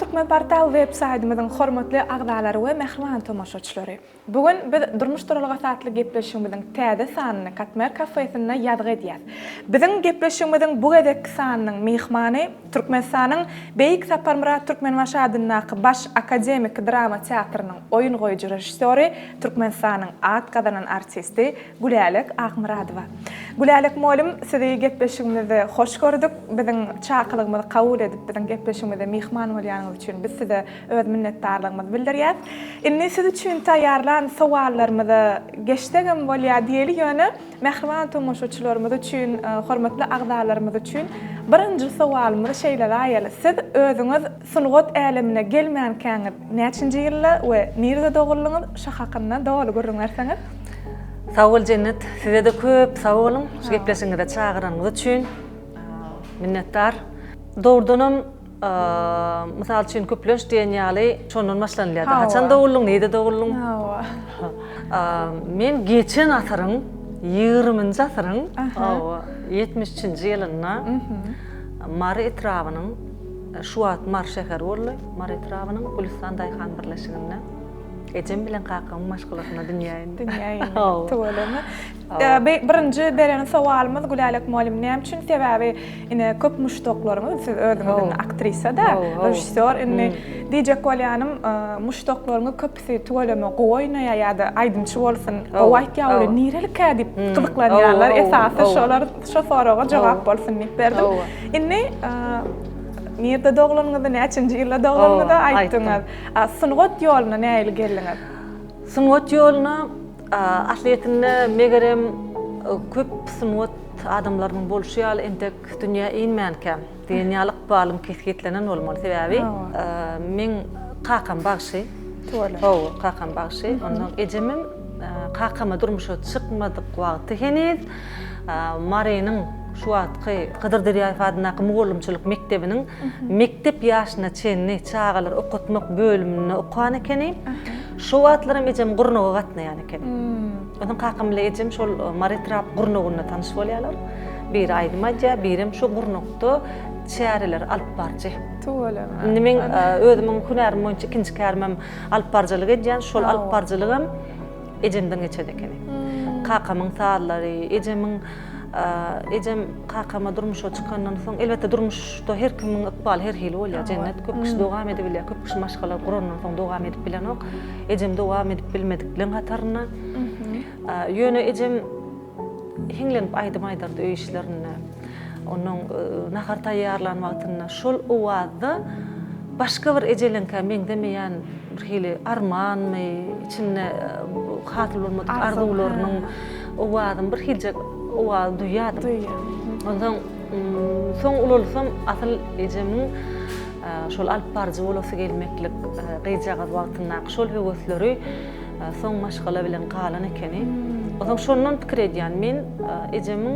Türkmenportal web saýdymyzyň hormatly agzalary we mähriban tomaşaçylary! Bu gün biz Durmuş duralgasy atly gepleşigimiziň täze sanyny Katmer kafesinde ýazgy edýäs. Biziň gepleşigimiziň bu gezekki sanynyň myhmany Türkmenistanyň Beýik Saparmyrat Türkmenbaşy adyndaky Baş akademiki drama teatrynyň oýun goýujy režissýory, Türkmenistanyň at gazanan artisti Gülälek Akmyradowa. Gülälek mugallym, sizi gepleşigimizde hoş gördük. Biziň çakylygymyzy kabul edip, biziň gepleşigimize myhman bolýanyňyz üçin biz size öz minnetdarlygymyzy bildirýäs. Indi siz üçin taýýarlan sowallarymyza geçsegem bolýar diýeli, ýöne mähriban tomaşaçylarymyz üçin, hormatly agzalarymyz üçin birinji sowalymyzy şeýle laýaly, siz özüňiz sungat älemine gelmänkäňiz näçinji ýylda we nirede doguldyňyz, şo hakynda doly gürrüň berseňiz? Sag bol Jennet, size-de köp sag boluň şu gepleşigiňize çagyranyňyz üçin. Minnetdar. Dogrudanam Mysal üçin, köplenç diýen ýaly şondan başlanylýar. Haçan doguldyň, nirede doguldyň? Hawa. Men geçen asyryň, ýigriminji asyryň, hawa, 73-nji ýylynda Mary etrabynyň, şu wagt Mary şäheri boldy, Mary etrabynyň Gülüstan daýhan birleşiginde ejem bilen kakamyň maşgalasynda dünýä indim. Dünýä indim. Tüweleme. Birinji beren sowalymyz Gülälek mugallym näme üçin? Sebäbi ine köp muşdaklaryňyz siz özüňiz indi aktrisa-da, režissýor indi diýjek bolýanym muşdaklaryňyz köpüsi tüweleme gowy oýnaýar ýa-da aýdymçy bolsun gowy aýtýar olar nirelikä diýip gyzyklanýarlar. Esasy şolar şo soraga jogap bolsun diýip berdim. Indi nirde doglanyňyzy, näçinji ýylda doglanyňyzy aýtdyňyz. Sungat ýoluna nähili geldiňiz? Sungat ýoluna Aslyýetinde, megerem, köp sungat adamlarynyň bolşy ýaly entek dünýä inmänkäm diýen ýaly ykbalym kesgitlenen bolmaly. Sebäbi meň kakam bagşy. Hawa, kakam bagşy. Ondan ejemem kakama durmuşa çykmadyk wagty heniz Marynyň şu wagtky Hydyr Derýaýew adyndaky mugallymçylyk mekdebiniň mekdep ýaşyna çenli çagalary okatmak bölüminde okan ekeni. Şo wagtlaram ejem gurnaga gatnaýan eken. Onsoň kakam bilen ejem şol Mary etrap gurnagynda tanyş bolýarlar. Biri aýdym aýdýar, birem şo gurnakda çäreleri alyp baryjy. Tüweleme. Indi meň özümiň hünärim boýunça ikinji kärimem alyp baryjylyk edýän. Şol alyp baryjylygam ejemden geçen ekeni. Kakamyň sazlary, ejemiň Ejem kakama durmuşa çykandan soň, elbetde durmuşda her kimiň ykbaly her hili bolýar, Jennet. Köp kişi dowam edebilýär, köp kişi maşgala gurandan soň dowam edip bilenok. Ejem dowam edip bilmedikleň hatarynda. Ýöne ejem hiňlenip aýdym aýdardy öý işlerinde. Onnoň nahar taýýarlan wagtynda şol owazda başga bir ejeleňkä meňzemeýän bir hili armanmy, içinde hasyl bolmadyk arzuwlarynyň owazyny bir hiljek owazy duýýardym. Duýýar. Onsoň soň ulalsam asyl ejemiň şol alyp baryjy bolasy gelmeklik gyzjagaz wagtyndaky şol höwesleri soň maşgala bilen galan ekeni. Onsoň şondan pikir edýän men ejemiň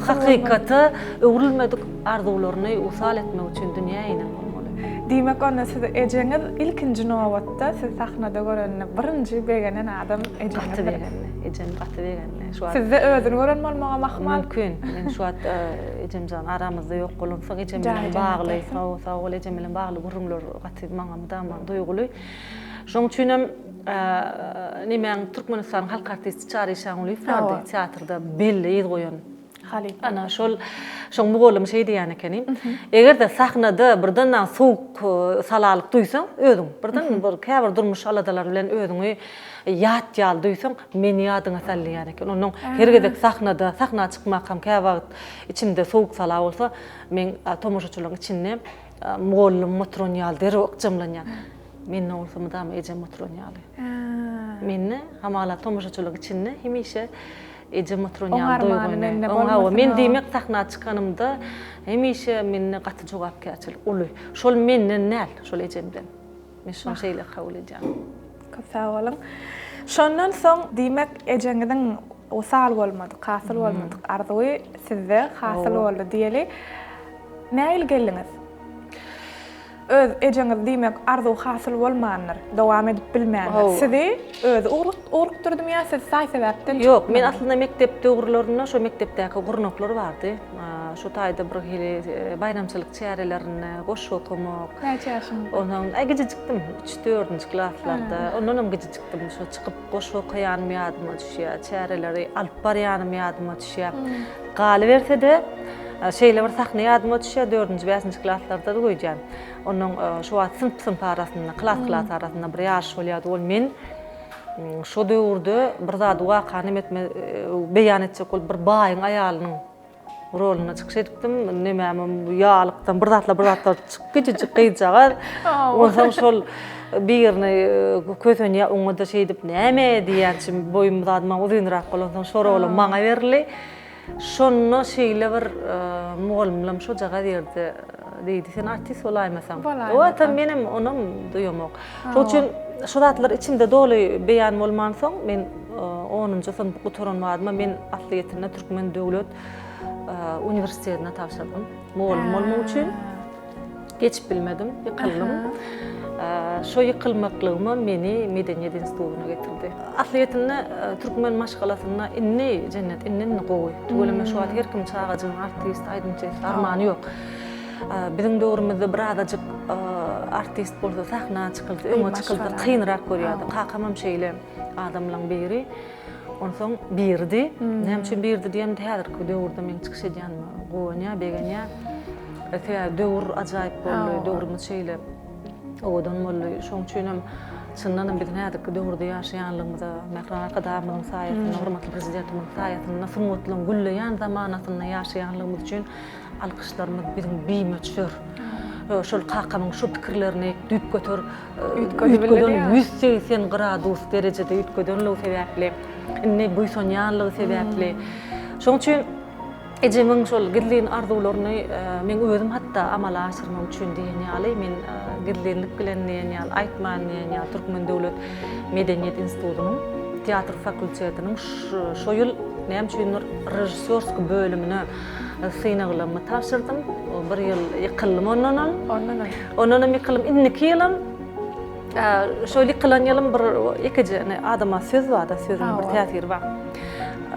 hakykata öwrülmedik arzuwlaryny wysal etmek üçin dünýä inen bolmaly. Diýmek onda siz ejeňiz ilkinji nobatda sizi sahnada göreninde birinji begenen adam ejeňizdir. Gaty begendi. Ejem gaty begendi. Şu wagt Sizde özüni gören bolmagam ahmal. Mümkin. Men şu wagt ejemjan aramyzda ýok bolansoň ejem bilen bagly, sag bol, ejem bilen bagly gürrüňler gaty maňa mydama duýguly. Şoň üçinem nemäň Türkmenistanyň halk artisti Çary Işangulyýew bardy, teatrda belli yz goýan. Halypa. Ana şol şoň mugallymy şeý diýýän ekeni. Eger-de sahnada birden sowuk salalyk duýsaň özüň, birden bir käbir durmuş aladalary bilen özüňi ýat ýaly duýsaň, meni ýadyňa sal diýýän eken. Onnoň her gezek sahnada, sahna çykmakam käwagt içimde sowuk sala bolsa, men tomaşaçylaryň içinde mugallymym oturan ýaly derrew ykjamlanýan. Mende bolsa mydama ejem oturan ýaly. Mende hamala tomaşaçylyk içinde hemişe ejem oturan ýaly duýgyny. Oňa men diýmek sahna çykanymda hemişe mende gaty jogapkärçilik uly. Şol menden däl, şol ejemden. Men şony şeýle kabul edýän. Köp sag boluň. Şondan soň diýmek ejeňiziň wysal bolmadyk, hasyl bolmadyk arzuwy sizde hasyl boldy diýeli. Nähili geldiňiz? Öz ejeňiz diýmek arzuw hasyl bolmandyr, dowam edip bilmändir. Sizi özi ugrukdyrdymy ýa siz saý-sebäpden çykdyňyzmy? Ýok, men aslynda mekdep döwürlerinde şo mekdepdäki gurnaklar bardy. Şo taýda bir hili baýramçylyk çärelerinde goşgy okamak. Näçe ýaşyňyzda? Onsoň, aý gijijikdim, üç-dördünji klaslarda, ondanam gijijikdim. Şo çykyp goşgy okaýanym ýadyma düşýär, çäreleri alyp barýanym ýadyma düşýär. Galyberse-de, şeýle bir sahna ýadyma düşýär, dördünji, bäşinji klaslarda öýdýän. Onnoň şo wagt synp-synp arasynda, klas-klas arasynda bir ýaryş bolýardy. Ol men şo döwürde bir zady, wakany etme, beýan etjek bolup bir baýyň aýalynyň rolunda çykyş edipdim. Nemämem ýalykdan bir zatlar, bir zatlar çykyp kiçijik gyzjagaz. Onsoň şol birini kösenýär, oňa-da şeýdip näme diýýänçim, boýum zadym uzynrak bolansoň şo rolam maňa berildi. Şonda şeýle bir mugallymlam şojagaz ýerde diýdi, sen artist bolaýmasaň. Bolaýmasaň. Menem onam duýamok. Şoň üçin şo zatlar içimde doly beýan bolmansoň, men onunjy synpy gutaran badyma men aslyýetinde Türkmen döwlet uniwersitetine tabşyrdym. Mugallym bolmak üçin. Geçip bilmedim, ýykyldym. Şo ýykylmaklygym meni medeniýet institutyna getirdi. Aslyýetinde türkmen maşgalasynda indi Jennet, indi-indi gowy. Tüweleme şu wagt her kim çagajygyň artist, aýdymçy etse armany ýok. Biziň döwrümizde birazajyk artist bolsa, sahna çykylsa, öňe çykylsa kynrak görýärdi. Kakamam şeýle adamlaň biri. Onsoň birdi. Näme üçin birdi diýemde häzirki döwürde meň çykyş edýänime guwanýar, begenýär. Sebäbi döwür ajaýyp boldy, döwrümiz şeýle owadan boldy. Şonuň üçin hem çyndan hem biziň häzirki döwürde ýaşaýanlygymyza, Mähriban Arkadagymyzyň saýasynda, hormatly Prezidentimiziň saýasynda sungatlaryň gülleýän zamanasynda ýaşaýanlygymyz üçin alkyşlarymyz biziň bimöçber. Şol kakamyň şu pikirlerini düýpgöter üýtgeden 180 gradus derejede üýtgedenligi sebäpli, indi buýsanýanlygy sebäpli. Şonuň üçin ejemiň şol gizlin arzuwlaryny meň özüm hatda amala aşyrmak üçin diýen ýaly, men gizlinlik bilen diýen ýaly, aýtman diýen ýaly Türkmen döwlet medeniýet institutynyň teatr fakultetiniň şo ýyl näme üçindir režissýorskiý bölümine synaglarymy tabşyrdym. Bir ýyl ýykyldym ondanam. Ondanam. Ondanam ýykyldym. Indiki ýylam şol ýykylan ýylym bir ýekeje adama söz bar-da, sözüň bir täsiri bar.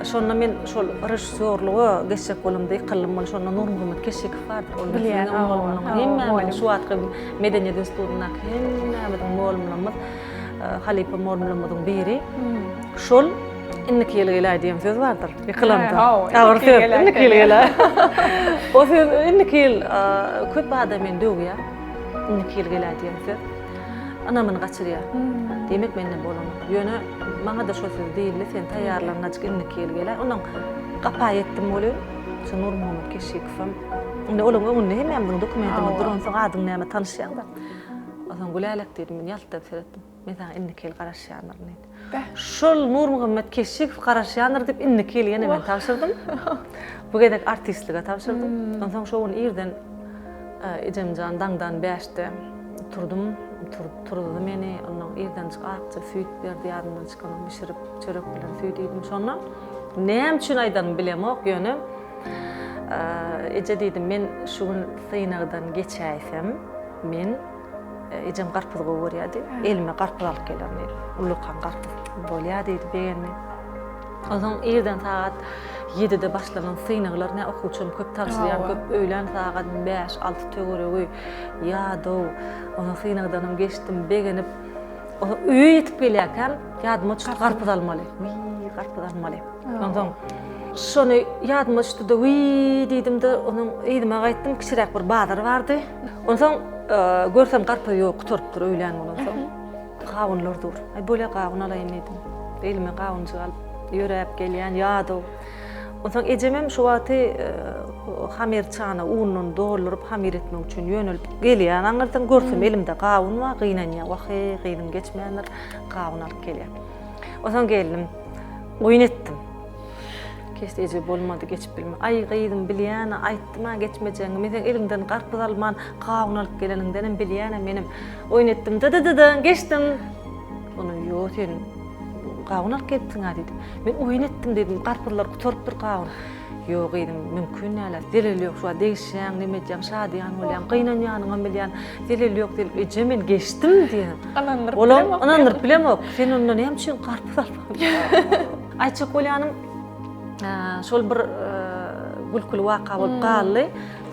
Şonda men şol režissýorlyga geçjek bolamda ýykyldym. Ol şonda Nurmuhammet Keşşikow bardyr. Ol bilýän mugallymlaryň hemmämiziň şu wagtky medeniýet institutyndaky hemmämiziň mugallymlarymyz, halypa mugallymlarymyzyň biri. Şol Indiki ýyl geläý diýen söz bardyr. Ýykylanda. Agyr söz. Indiki ýyl geläý. O söz indiki ýyl köp adam meni döwýär. Indiki ýyl geläý diýen söz. Ynamyny gaçyrýar. Diýmek menden bolanok. Ýöne maňa-da şo söz diýildi, sen taýýarlanajyk indiki ýyl geläý. Ondan gapa ýetdim welin, şu Nurmuhammet Keşikowam indi olaryň öňünde hemmämiziň dokumentimiz duransoň adyň näme tanyşýaň-da. Onsoň Gülälek diýdim, men ýalt edip seretdim. Men saňa indiki ýyl garaşýandyryn diýdi. Şol Nurmuhammet Keşşikow garaşýandyr diýip indiki ýyl ýene men tabşyrdym. Bu gezek artistlige tabşyrdym. Onsoň şo gün irden ejemjan daňdan bäşde turdum, turuzdy meni. Ondan irdenjik akja süýt berdi, ýadymdan çykanok bişirip, çörek bilen süýt iýdim. Şonda näme üçin aýdanymy bilemok, ýöne eje diýdim, men şu gün synagdan geçäýsem, men Ejem garpyz gowy görýärdi. Elime garpyz alyp geler diýdi. Ullakan garpyz bolýar diýdi, begendi. Onsoň irden sagat 7-de başlanan synaglar ne okuwçym köp tabşyrýan, köp öýlän sagat 5-6 töweregi ýadaw. Onsoň synagdanam geçdim, begenip. Onsoň öýe ýetip gelýärkäm, ýadyma düşdi garpyz almaly. Wiý, garpyz almaly. Onsoň şony ýadyma düşdi-de, wiý diýdim-de, onuň yzyma gaýtdym, kiçiräk bir bazar bardy. Onsoň görsem garpyz ýok, gutarypdyr öýlän bolansoň. Gawunlar dur. Aý bolýa gawun alaýyn diýdim. Elime gawunjyk alyp ýöräp gelýän ýadaw. Onsoň ejemem şu wagty hamyr çana undan dolduryp hamyr etmek üçin ýönelip gelýän aňyrdan görsem elimde gawun bar, gynanýar. Wah-eý, gyzym geçmändir, gawun alyp gelýär. Onsoň geldim. Oýun etdim. Keşde eje bolmady, geçip bilme. Aý, gyzym, bilýän-ä, aýtdym-a geçmejegiňi. Men seň eliňden garpyz alman, gawun alyp geleniňdenem bilýän-ä menem. Oýun etdim. Dy-dy-dy-dy, geçdim. Onda, ýo, sen gawun alyp gelipsiň-ä diýdi. Men oýun etdim diýdim, garpyzlar gutarypdyr gawun. Ýok gyzym, mümkin däl-ä. Zeleli ýok, şu wagt degişýäň, neme edýäň, şadyýan bolýaň, gynanýanyňam bilýän. Zeleli ýok diýip, eje men geçdim diýen. Ynandyryp bilemok. Ynandyryp bilemok. Sen onda näme üçin garpyz almadyň? Aýtjak bolýanym, şol bir gülküli waka bolup galdy.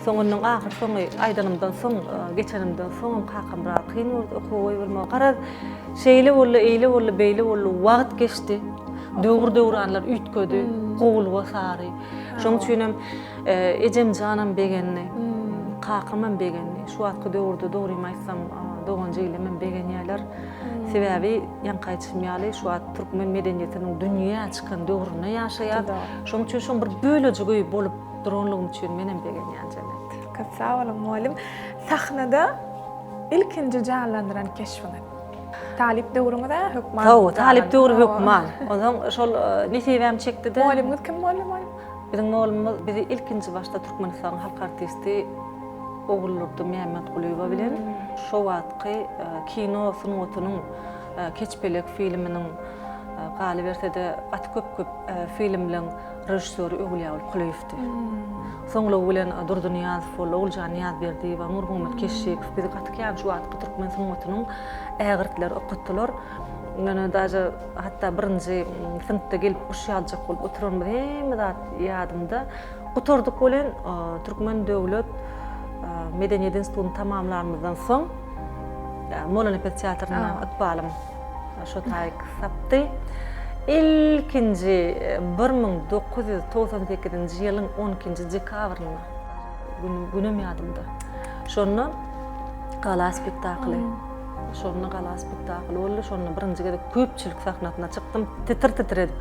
Soňundan ahyr soňy aýdanymdan soň, geçenimden soňam kakam biraz kyn gördi okuwa goýbermegi. Garaz, şeýle boldy, eýle boldy, beýle boldy, wagt geçdi. Döwür-döwranlar üýtgedi, gowulyga sary. Şonuň üçinem ejem janam begendi, kakamam begendi. Şu wagtky döwürde dogrymy aýtsam, dogan-jiglemem begenýärler. Sebäbi ýaňky aýdyşym ýaly, şu wagt türkmen medeniýetiniň dünýä çykan döwründe ýaşaýar. Şonuň üçin şoň bir bölejigi bolup duranlygym üçin menem begenýän Jennet. Köp sag boluň mugallym. Sahnada ilkinji janlandyran keşbiňiz? Talyp döwrüňiz-ä hökman. Hawa, talyp döwri hökman. Onsoň şol nesibäm çekdi-de. Mugallymyňyz kim boldy mugallym? Biziň mugallymymyz bizi ilkinji başda Türkmenistanyň halk artisti Oguldurdy Mämmetgulyýewa bilen şo wagtky kino sungatynyň Keçpelek filminiň galyberse-de gaty köp-köp filmleň režissýory Öwülýagul Kulyýewdi. Soňlugy bilen Durdy Nyýazow boldy, Oguljan Nyýazberdiýewa, Nurmuhammet Keşşikow bizi gaty kän şu wagtky türkmen sungatynyň ägirtleri okatdylar. Ýöne daže hatda birinji synpda gelip guş ýaljak bolup oturanymyz hemme zat ýadymda. Gutardyk welin Türkmen döwlet medeniýet institutyny tamamlanymyzdan soň Mollanepes teatrynda ykbalym şo taýyk sapdy. Ilkinji 1998-nji ýylyň on ikinji dekabrynda, günem ýadymda. Şonda gala spektakly, şonda gala spektakly boldy. Şonda birinji gezek köpçülik sahnasyna çykdym, titir-titir edip.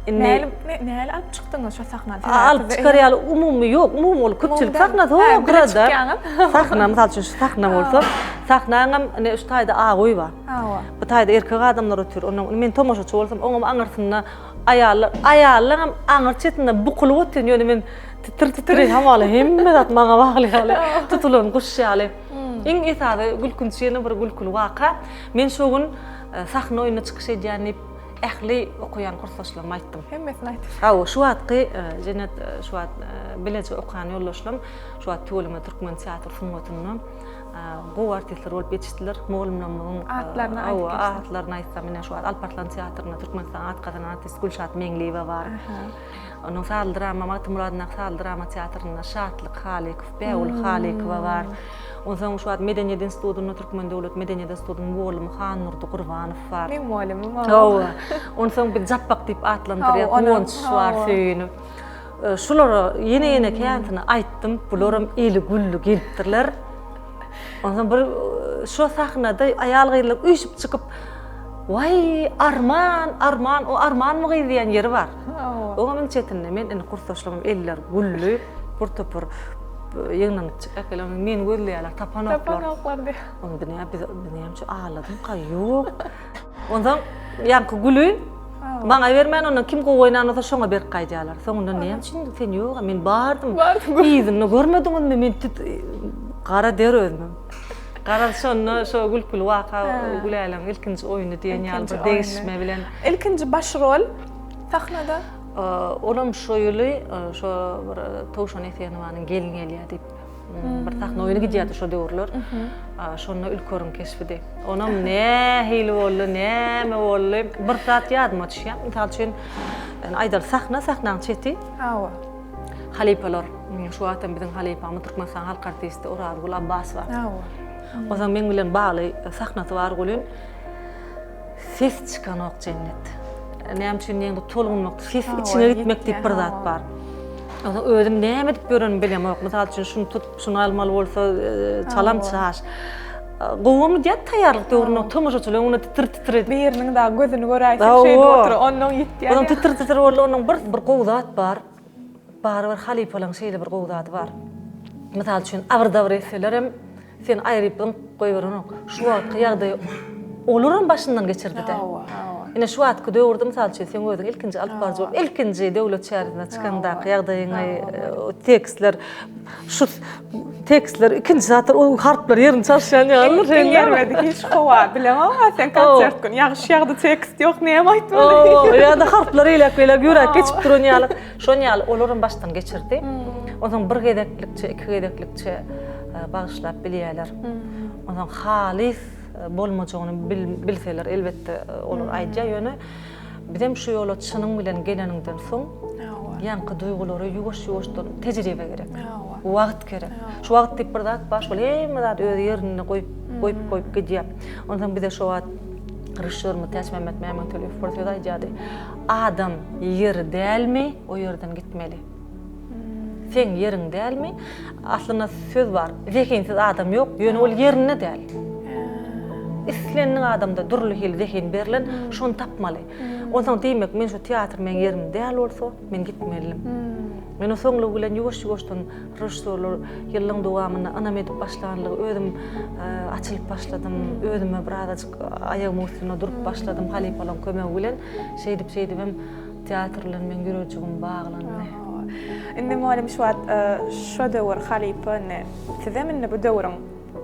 Indi Nähili, nähili alyp çykdyňyz şo sahnany? Alyp çykar ýaly umumy ýok, umumy ol köpçülik sahnasy, o gyrada. Sahna, mysal üçin, şu sahna bolsa, sahnaňam ine şu taýda agoý bar. Hawa. Bu taýda erkek adamlar otyr. Ondan men tomaşaçy bolsam, oňam aňyrsynda aýallar, aýallaňam aňyr çetinde bukulyp otyryn. Ýöne men titir-titir hamala hemme zat maňa bagly ýaly, tutulan guş ýaly. Iň esasy gülkünç ýene bir gülküli waka. Men şo gün sahna oýnunda çykyş edýän diýip, ähli okaýan kursdaşlaryma aýtdym. Hemmesine aýtdyň. Hawa, şu wagtky Jennet şu wagt bileje okan ýoldaşlarym şu wagt tüweleme türkmen teatr sungatynda gowy artistler bolup ýetişdiler. Mugallymlarymyzyň atlaryny aýdyp geçsek. Atlaryny aýtsam, ine şu wagt Alparslan teatrynda Türkmenistanyň at gazanan artisti Gülşat Meňliýewa bar. Onuň sazly drama Magtymguly adyndaky sazly drama teatrynda Şatlyk Halykow, Bägül Halykowa bar. Onsoň şu wagt Medeniýet institutynda Türkmen döwlet medeniýet institutynyň mugallymy Handurdy Gurbanow bar. Meň mugallymym ol. Hawa. Onsoň biz Japbak diýip atlandyrýas. Guwanç bar söýünip. Şulara ýene-ýene känsini aýtdym, bularam eli gülli gelipdirler. Onsoň bir şo sahnada aýal-gyzlar üýşüp çykyp, Waý, arman, arman, o armanmy gyz diýen ýeri bar. Oňam iň çetinde men indi kursdaşlarym eller gülli, bir topar ýygnanyp çykyp gelen, meni gözleýärler, tapanoklar. Tapanoklar diýip. Onda näme biz näme üçin agladymka? Ýok. Onsoň ýaňky güli maňa bermän, ondan kim gowy oýnan bolsa şoňa berip gaýdýarlar. Soňundan näme üçin sen ýok, men bardym. Yzynda görmediňizmi? Men gara der özüm. Garaz şonda şo gülküli waka Gülälegiň ilkinji oýny diýen ýaly bir degişme bilen. Ilkinji baş rol sahnada? Olam şo ýyly şo bir Towşan Esenowanyň Gelin gelýär diýip Bir sahna oýny gidýärdi şo döwürler. Şonda Ülkeriň keşbidi. Onam nähili boldy, näme boldy? Bir zat ýadyma düşýär. Mysal üçin, aýdaly sahna, sahnaň çeti. Hawa. Halypalar. Şu wagtam biziň halypamyz Türkmenistanyň halk artisti Orazgül Abbasowa. Hawa. Onsoň meň bilen bagly sahnasy bar welin, Ses çykanok Jennet. Näme üçin diýeňde tolgunmak, ses içiňe gitmek diýip bir zat bar. Onsoň özüm näme edip ýörenimi bilemok. Mysal üçin şuny tut, şuny almaly bolsa e, çalam çaş. Gowumy diýýär taýýarlyk döwründe tomaşaçylar öňünde titir-titir edip. Biriniň dagy gözüni göräýseň şeýdip otur, onnoň ýitýär. Onuň titir-titir boldy, onuň bir bir gowy zat bar. Barybir halypalaryň şeýle bir gowy zady bar. Mysal üçin agyr-dabyr etselerem Seni aýryp zyňyp goýberenok. Şu wagtky ýagdaýy olaram başyndan geçirdi-dä. Hawa, hawa. Ine şu wagtky döwürde mysal üçin seň özüň ilkinji alyp baryjy bolup, ilkinji döwlet çäresine çykaňdaky ýagdaýyňy, tekstler şu. Tekstler ikinji satyr o harplar ýerini çalyşýan ýalydyr şeýle. Eňermedi hiç howa bilemok sen konsert gün ýagyş ýagdy tekst ýok näme aýtmaly. Ýa-da harplar eýläk beýläk ýöräp geçip duran ýaly. Şon ýaly olaram başdan geçirdi. Onsoň bir gezeklikçe, iki gezeklikçe bagyşlap bilýärler. Onsoň halys bolmajagyny bilseler elbetde olar aýdýar ýöne Bizem şu ýola çynyň bilen geleniňden soň, ýaňky duýgulary ýuwaş-ýuwaşdan tejribe gerek. Wagt gerek. Şu wagt diýip bir zat bar, şol hemme zat öz ýerinde goýup, goýup, goýup gidýär. Onsoň bize şo wagt režissýorymyz Täçmämmet Mämmetweliýew bir söz aýdýardy. Adam ýeri dälmi, o ýerden gitmeli. Seň ýeriň dälmi? Aslynda söz bar. Zehinsiz adam ýok, ýöne ol ýerinde däl. Islendik adamda dürli hili zehin berlen, şony tapmaly. Onsoň diýmek, men şu teatr meň ýerim däl bolsa, men gitmelidim. Ýöne soňlugy bilen ýuwaş-ýuwaşdan režissýorlar ýyllaň dowamynda ynam edip başlanlygy özüm açylyp başladym, özüme birazajyk aýagymyň üstünde durup başladym halypalaryň kömegi bilen. Şeýdip-şeýdibem Teatr bilen meň ýürejigim baglandy. Indi mugallym şu wagt şo döwür halypa indi sizem indi bu döwrüň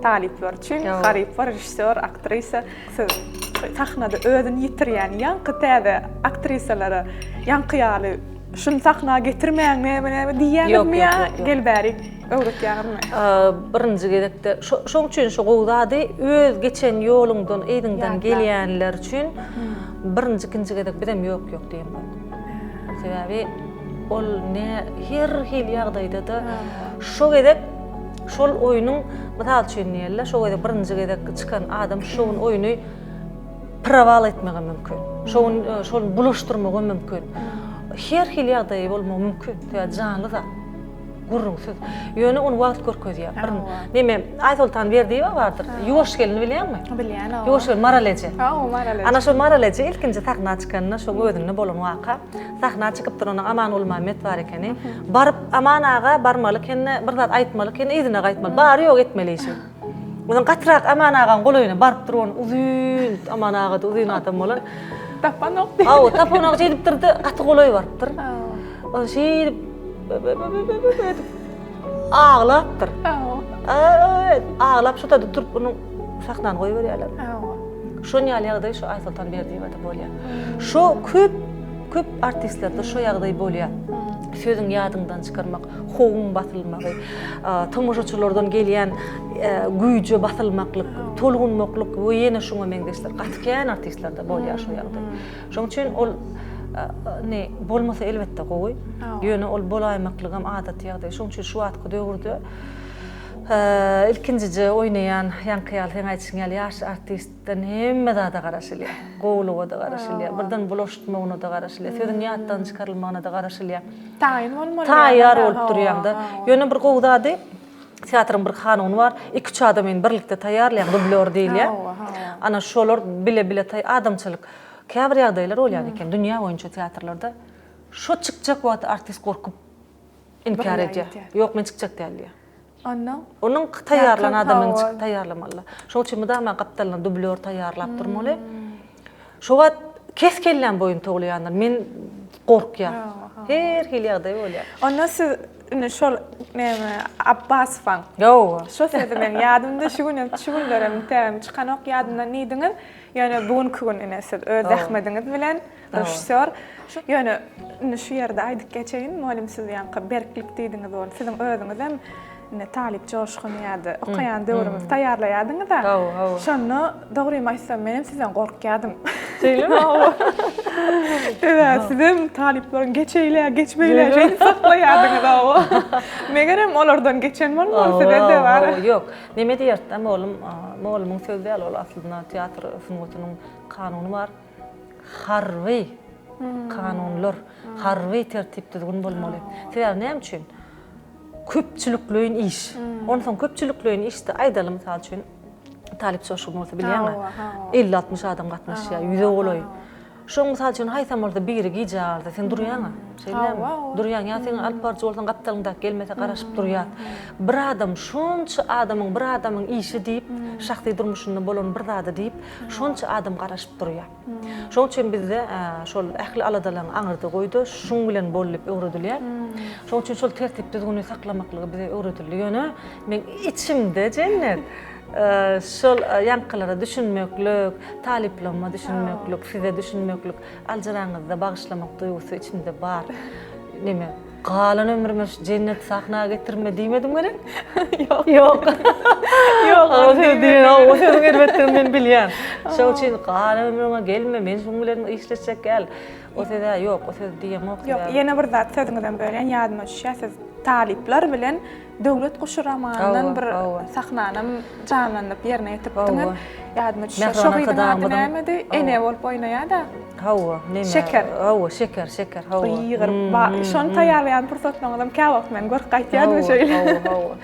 talyplary üçin halypa režissýor aktrisa siz sahnada özüni ýitirýän ýaňky täze aktrisalara ýaňky ýaly şuny sahna getirmäň näme näme diýýäňizmi ýa gel bärik öwretýäňizmi? Birinji gezekde şoň üçin şu gowy zady öz geçen ýoluňdan yzyňdan gelýänler üçin Birinji ikinji gezek bizem ýok ýok diýemok. Sebäbi ol ne her hili ýagdaýda-da şo gezek şol oýnuň mysal üçin diýeli şo gezek birinji gezek çykan adam şo gün oýny proval etmegi mümkin. Şo gün e, şol bulaşdyrmagy mümkin. Her hili ýagdaýy bolmagy mümkin. Sebäbi janly zat. Gürrüňsiz. Ýöne ony wagt görkezýär. Bir neme Aýsoltan Berdiýewa bardyr. Ýuwaş gelini bilýäňmi? Bilýän, hawa. Ýuwaş gelin Maral eje. Hawa, Maral eje. Ana şo Maral eje ilkinji sahna çykanda şoň özünde bolan waka. Sahna çykypdyr onuň Aman Gulmämmet bar ekeni. Baryp Aman aga barmaly ekeni, bir zat aýtmaly ekeni, yzyna gaýtmaly. Bary ýok etmeli işi. Ondan gatyrak Aman agaň golaýyna barypdyr ony uzyn Aman aga-da uzyn adam bolan. Tapanok. Hawa, tapanok şeýdipdir-de gaty golaý barypdyr. Ony şeýdip edip aglapdyr. Aglap şu taýda durup onuň sahnany goýberýärler. Şon ýaly ýagdaý şu Aýsoltan Berdiýewada bolýar. Şo köp köp artistlerde şo ýagdaý bolýar. Sözüň ýadyňdan çykarmak, howuň basylmagy, tomaşaçylardan gelýän güýje basylmaklyk, tolgunmaklyk we ýene şuňa meňzeşler gaty kän artistlerde bolýar şo ýagdaý. Şonuň üçin ol ne bolmasa elbetde gowy. Ýöne ol bolaýmaklygam adaty ýagdaý. Şonuň üçin şu wagtky döwürde ilkinjije oýnaýan ýaňky ýaly seň aýdyşyň ýaly ýaş artistden hemme zada garaşylýar. Gowulyga-da garaşylýar. Birden bulaştmagyna-da garaşylýar. Sözüň ýatdan çykarylmagyna-da garaşylýar. Taýyn bolmaly. Taýýar bolup durýaň-da. Ýöne bir gowy zady Teatryň bir kanuny bar, iki-üç adamyny birlikde taýýarlaýaň, dublýor diýilýär. Ana şolar bile-bile taý adamçylyk. Käbir ýagdaýlar bolýan eken dünýä boýunça teatrlarda. Şo çykjak wagty artist gorkup inkär edýär. Ýok, men çykjak däl diýýär. Onda? Onuň taýýarlan adamyny çykyp taýýarlamaly. Şonuň üçin mydama gapdalyna dublýor taýýarlap durmaly. Şo wagt kes kelläm boýun towlaýandyr. Men gorkýan. Her hili ýagdaý bolýar. Onda siz indi şol näme Abbasowaň. Ýowa. Şo sözi meň ýadymda şu günem şu günlerem tägem çykanok ýadymdan diýdiňiz. Ýöne bu günki gün ine siz öz zähmediňiz bilen režissýor. Ýöne indi şu ýerde aýdyp geçeýin, mugallym siz ýaňky berklik diýdiňiz ol siziň özüňizem Indi talyp joşgun ýa-da okaýan döwrümiz taýýarlaýardyňyz-a. Hawa, hawa. Şonda dogrymy aýtsam, menem sizden gorkýardym. Şeýlemi? Hawa. Sebäbi sizem talyplaryň geç eýle, geç beýle şeýdip saklaýardyňyz, hawa. Megerem olardan geçen bolmaly size-de bar. Hawa, ýok. Neme diýerdi-dä mugallym, mugallymyň sözi däl ol aslynda teatr sungatynyň kanuny bar. Harby kanunlar, harby tertip-düzgün bolmaly. Sebäbi näme üçin? Köpçülikleýin iş. Onsoň köpçülikleýin işde aýdaly mysal üçin Talyp joşgun bolsa bilýäňmi? 50-60 adam gatnaşýar, ýüze golaý. Şoň mysal üçin haýsam bolsa biri gijä galsa sen durýaňa. Şeýdemi? Durýaň ýa sen alyp baryjy bolsaň gapdalyňdaky gelmese garaşyp durýas. Bir adam şonça adamyň bir adamyň işi diýip, şahsy durmuşynda bolan bir zady diýip, şonça adam garaşyp durýar. Şoň üçin bizde şol ähli aladalaryňy aňyrda goý-da, şuň bilen bol diýip öwredilýär. Şoň üçin şol tertip-düzgüni saklamaklygy bize öwredildi. Ýöne meň içimde Jennet şol ýaňkylara düşünmeklik, talyplaryma düşünmeklik, size düşünmeklik, aljyraňyzda bagyşlamak duýgusy içimde bar. Neme, galan ömrüme şu Jennet sahna getirme diýmedim gerek? Ýok. Ýok. Ýok. O söz diýen, o sözüň erbetdigini men bilýän. Şoň üçin galan ömrüňe gelme, men şuň bilen işleşjek däl. O söz-ä ýok, o sözi diýemok. Ýok, ýene bir zat sözüňizden bölýän, ýadyma düşýär, siz talyplar bilen Döwlet guşy romanyndan bir sahnanam janlandyryp ýerine ýetiripdiňiz. Ýadyma düşýär. Şo gyzyň ady nämedi? Ene bolup oýnaýar-da. Hawa, neme? Şeker. Hawa, Şeker, Şeker, hawa. Gygyryp, şony taýýarlaýan pursatlaryňyzam käwagt men görüp gaýtýardym şeýle. Hawa, hawa,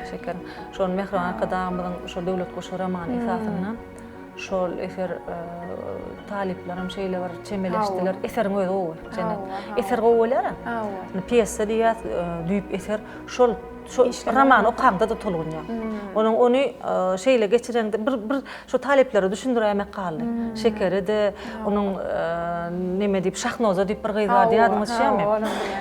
Şeker. Şol Mähriban Arkadagymyzyň şol Döwlet guşy romany esasynda şol eser talyplaram şeýle bir çemeleşdiler. Eseriň özi gowy, Jennet. Eser gowy bolýar-a. Hawa. Pýesa diýýäs, düýp eser. Şol şo romany okaňda-da tolgunýaň. Onuň ony şeýle geçireňde bir bir şo talyplara düşündiräýmek galdy. Şekeri-de, onuň neme diýip, Şahnoza diýip bir gyz bardy, ýadyňa düşýärmi?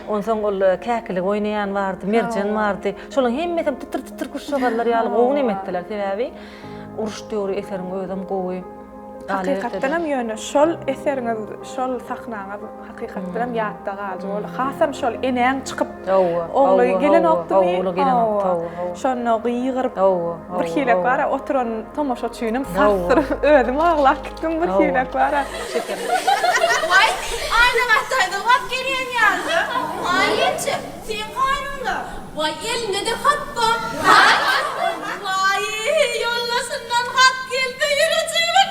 Onsoň ol käkilik oýnaýan bardy, Merjen bardy. Şolaryň hemmesem titir-titir kuşjagazlar ýaly gowy neme etdiler. Sebäbi uruş döwri eseriň özem gowy. Hakykatdanam ýöne şol eseriňiz, şol sahnaňyz hakykatdanam ýatda galyjy boldy. Hasam şol enäň çykyp ogly gelenokdymy? Şonda gygyryp bir hilek bar-a oturan tomaşaçynyň sarsdyryp özüm aglap gitdim bir hilek bar-a. Waý, Aýnaň ataýda wagt gelýän ýaly-da. Aý ençe, seň gaýnyňda. Waý, elinde-de hat bar. Hat? Waý, ýoldaşyndan hat gelse ýürejigimiň.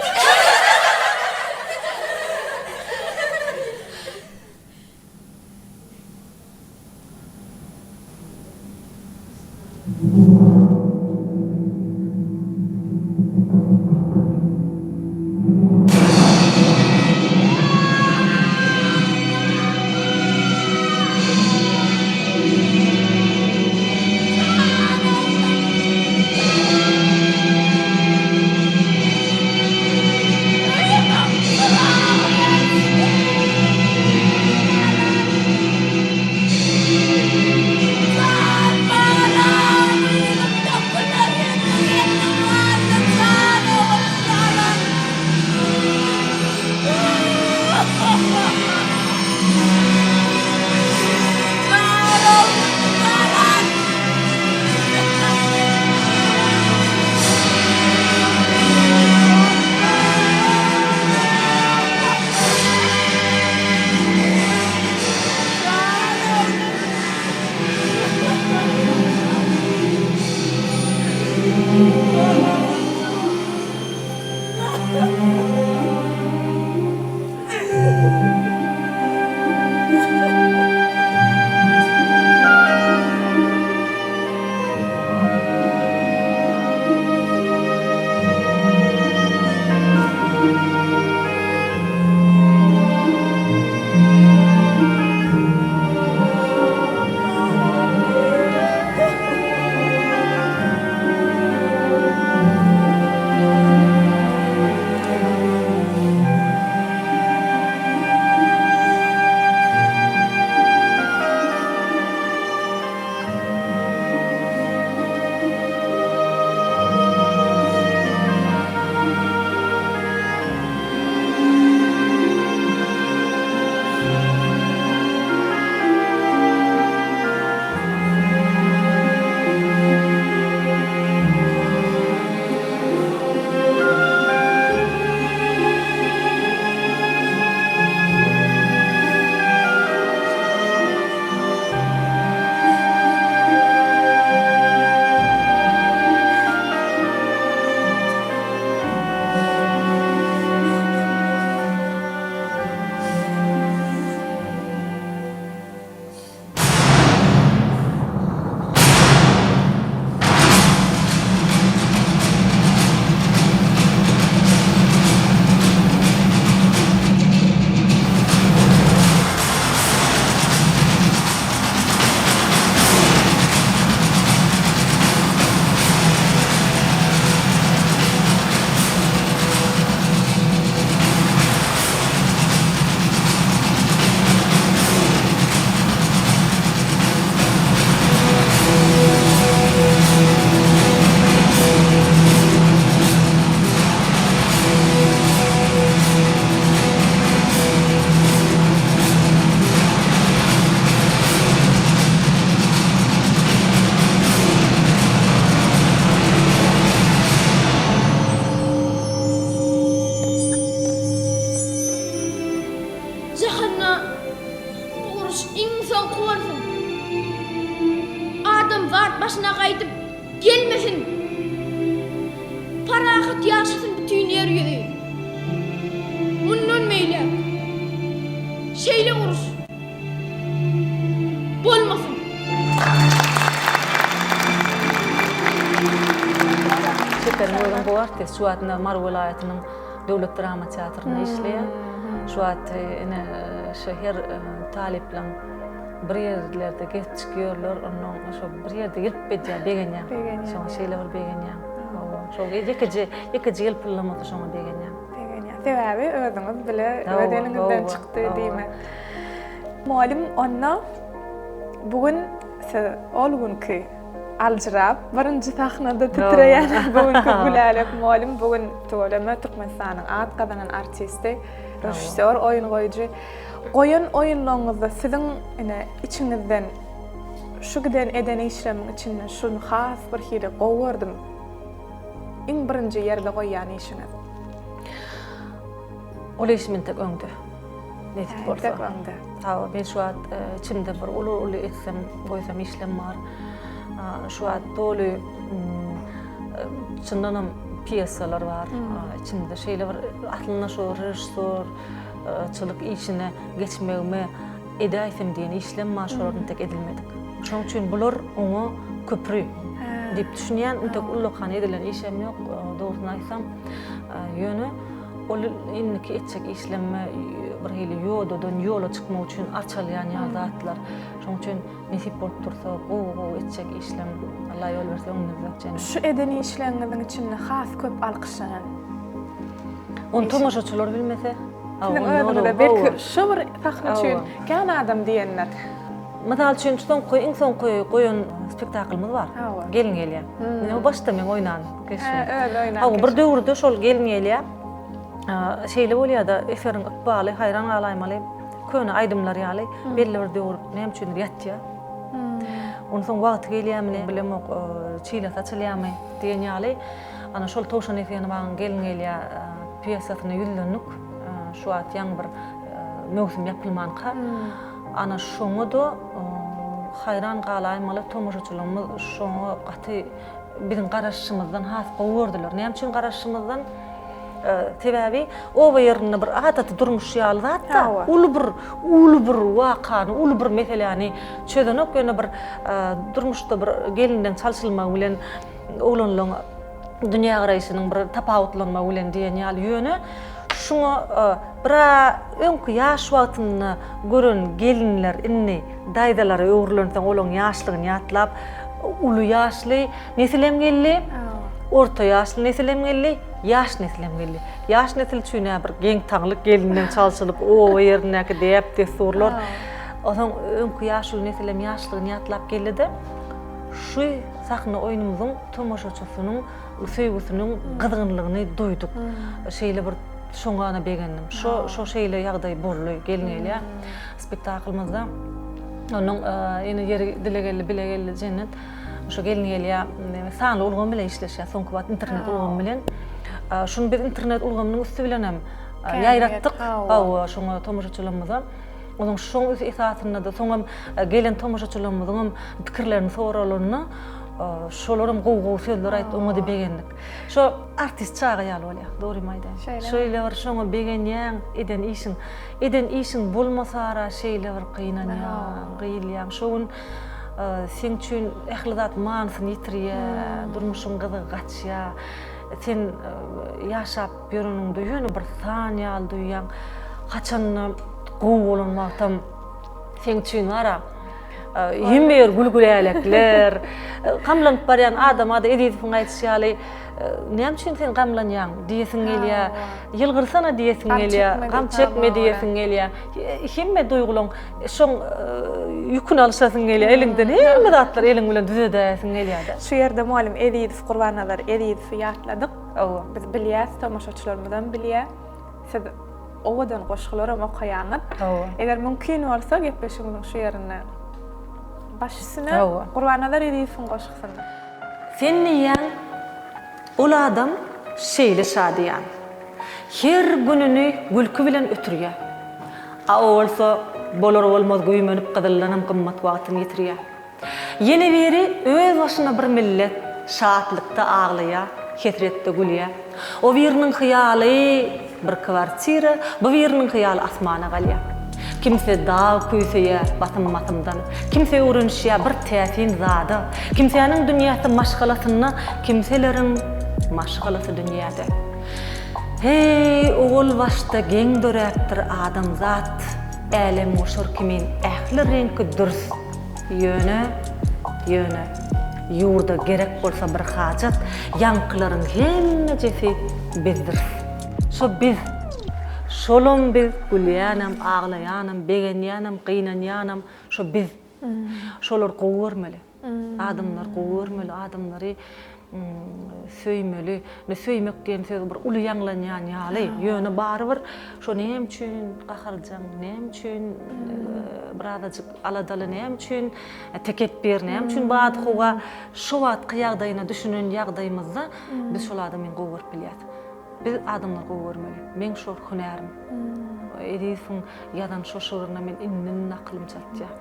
gaýdyp gelmesin. Parahat ýaşasyn bütin ýer ýüzi. Mundan beýläk şeýle uruş bolmasyn. Çeperiň özem gowy artist. Şu wagt ine Mary welaýatynyň Döwlet drama teatrynda işleýär. Şu wagt ine şu her talyplaň bir ýerlerde gezip çykyp ýörler, onnoň şo bir ýerde ýylp edýär, begenýän. Şoňa şeýle bir begenýän. Hawa, şo ýekeje, ýekeje ýylpyldamasa şoňa begenýän. Begenýän. Sebäbi özüňiz bile öz eliňizden çykdy diýmek. Mugallym onda bu gün siz ol günki aljyrap birinji sahnada titreýän bu günki Gülälek mugallym bu gün tüweleme Türkmenistanyň at gazanan artisti, režissýor, oýun goýujy. Goýan oýunlaryňyzda siziň ine içiňizden şu giden eden işlerimiň içinde şuny has bir hili gowy gördüm. Iň birinji ýerde goýýan işiňiz. Ol işim entek öňde. Nesip bolsa. Entek öňde. Hawa, men şu wagt e, içimde bir uly-uly etsem, goýsam işlem bar. Şu wagt doly mm, e, çyndanam pýesalar bar. Hmm. Içimde şeýle bir aslynda şu režissýor çylyk işine geçmegime edäýsem diýen işlem bar, şolar entek edilmedik. Şonuň üçin bular oňa köpri diýip düşünýän, entek ullakan edilen işem ýok, dogrusyny aýtsam. Ýöne ol indiki etjek işlemme bir hili ýodadan ýola çykmak üçin arçalýan ýaly zatlar. Şonuň üçin nesip bolup dursa, gowy-gowy etjek işlem Allah ýol berse öňümizde jennet. Şu eden işleriňiziň içinde has köp alkyşlanan Ony tomaşaçylar bilmese. Siziň özüňize belki şu bir sahna üçin kän adam diýendir. Mysal üçin, şu soňky, iň soňky goýan spektaklymyz bar. Gelin gelýär. Ine, o başda men oýnan keşbim. Hä, özi oýnan Hawa, bir döwürde şol Gelin gelýär. Şeýle bolýar-da, eseriň ykbaly haýran galaýmaly, köne aýdymlar ýaly belli bir döwür näme üçindir ýatýar. Onsoň wagty gelýärmi, bilemok, çilesi açylýarmy diýen ýaly. Ana şol Towşan Esenowaň Gelin gelýär pýesasyna ýüzlendik. Şu wagt ýaňy bir möwsüm ýapylmanka. Ana şoňa-da haýran galaýmaly tomaşaçylarymyz şoňa gaty biziň garaşyşymyzdan has gowy gördüler. Näme üçin garaşyşymyzdan? Sebäbi oba ýerinde bir adaty durmuş ýaly zat-da, uly bir uly bir wakany, uly bir meseläni çözenok, ýöne bir durmuşda bir gelinden çalşylmagy bilen oglanlaryň dünýägaraýşynyň bir tapawutlanmagy bilen diýen ýaly, ýöne şuňa bir-ä öňki ýaş wagtynda gören gelinler indi daýzalara öwrülensoň olaryň ýaşlygyny ýatlap, uly ýaşly nesilem geldi, orta ýaşly nesilem geldi, ýaş nesilem geldi. Ýaş nesil üçin-ä bir geň-taňlyk gelinden çalşylyp, oba ýerindäki däp-dessurlar. Onsoň öňki ýaşuly nesilem ýaşlygyny ýatlap geldi-de, şu Sahna oýnumyzyň tomaşaçysynyň söýgüsiniň gyzgynlygyny duýduk. Şeýle bir şoňa begendim. Şo şo şeýle ýagdaý boldy gelin gelýär spektaklymyzda. Onuň ýene ýeri dile geldi, bile geldi Jennet. Şo gelin gelýär sanly ulgam bilen işleşýär soňky wagt internet ulgamy bilen. Şuny biz internet ulgamynyň üsti bilen hem ýaýratdyk. Hawa, şoňa tomaşaçylarymyza. Onuň şoň esasynda-da soňam gelen tomaşaçylarymyzyňam pikirlerini soralanda şolaram gowy-gowy sözler aýtdy, oňa-da begendik. Şo artist çaga ýaly bolýar, dogrymy aýdaýyn. Şeýle bir şoňa begenýäň, eden işiň. Eden işiň bolmasara şeýle bir gynanýaň, gyýylýaň. Şo gün seň üçin ähli zat manysyny ýitirýär, durmuşyň gyzygy gaçýar. Sen ýaşap Ýöreniňde ýöne bir san ýaly duýýaň. Haçanda gowy bolan wagtam seň üçin bar-a, hemme ýer gül-gülälekler. Gamlanyp barýan adama-da Ezizowyň aýdyşy ýaly, näme üçin sen gamlanýaň diýesiň gelýär. Ýylgyrsana diýesiň gelýär, gam çekme diýesiň gelýär. Hemme duýgulaň şoň ýüküni alyşasyň gelýär eliňden, hemme zatlary eliň bilen düzedäýesiň gelýär-de. Şu ýerde mugallym Ezizow Gurbannazar Ezizowy ýatladyk. Hawa, biz bilýäs, tomaşaçylarymyzam bilýär. Siz owadan goşgularam okaýaňyz. Hawa. Eger mümkin bolsa, gepleşigimiziň şu ýerinde baş üstüne Hawa. Gurbannazar Ezizowyň goşgusyny. Sen diýýäň, ol adam şeýle şadyýan. Her gününi gülki bilen ötürýär. A o bolsa bolar-bolmaz güýmenip gyzyldanam gymmat wagtyny ýitirýär. Ýene biri öz başyna bir millet, şatlykda aglaýar, hesretde gülýär. O biriniň hyýaly bir kwartira, bu biriniň hyýaly asmana galýar. Kimse dag küýseýär basym-basymdan, kimse öwrenişýär bir täsin zada, kimsäniň dünýäsi maşgalasynda, kimseleriň maşgalasy dünýäde. Heý, owal başda geň döräpdir adamzat, älemgoşar kimin ähli reňki dürs. Ýöne, ýöne, ýurda gerek bolsa bir hajat, ýaňkylaryň hemmejesi bizdiris. Şo biz. Şolam biz, gülýänem, aglaýanam, begenýänem, gynanýanam şo biz. Şolary gowy görmeli. Adamlary gowy görmeli, adamlary söýmeli. Indi söýmek diýen söz bir uly ýaňlanýan ýaly, ýöne barybir şo näme üçin gaharjaň, näme üçin birazajyk aladaly, näme üçin tekepbir, näme üçin badyhowa, şo wagtky ýagdaýyna düşünen ýagdaýymyzda biz şol adamyny gowy görüp bilýäs. Biz adamlary gowy görmeli. Meň şol hünärim. Ezizowyň ýazan şo şygryna men indi-indi akylym çatýar.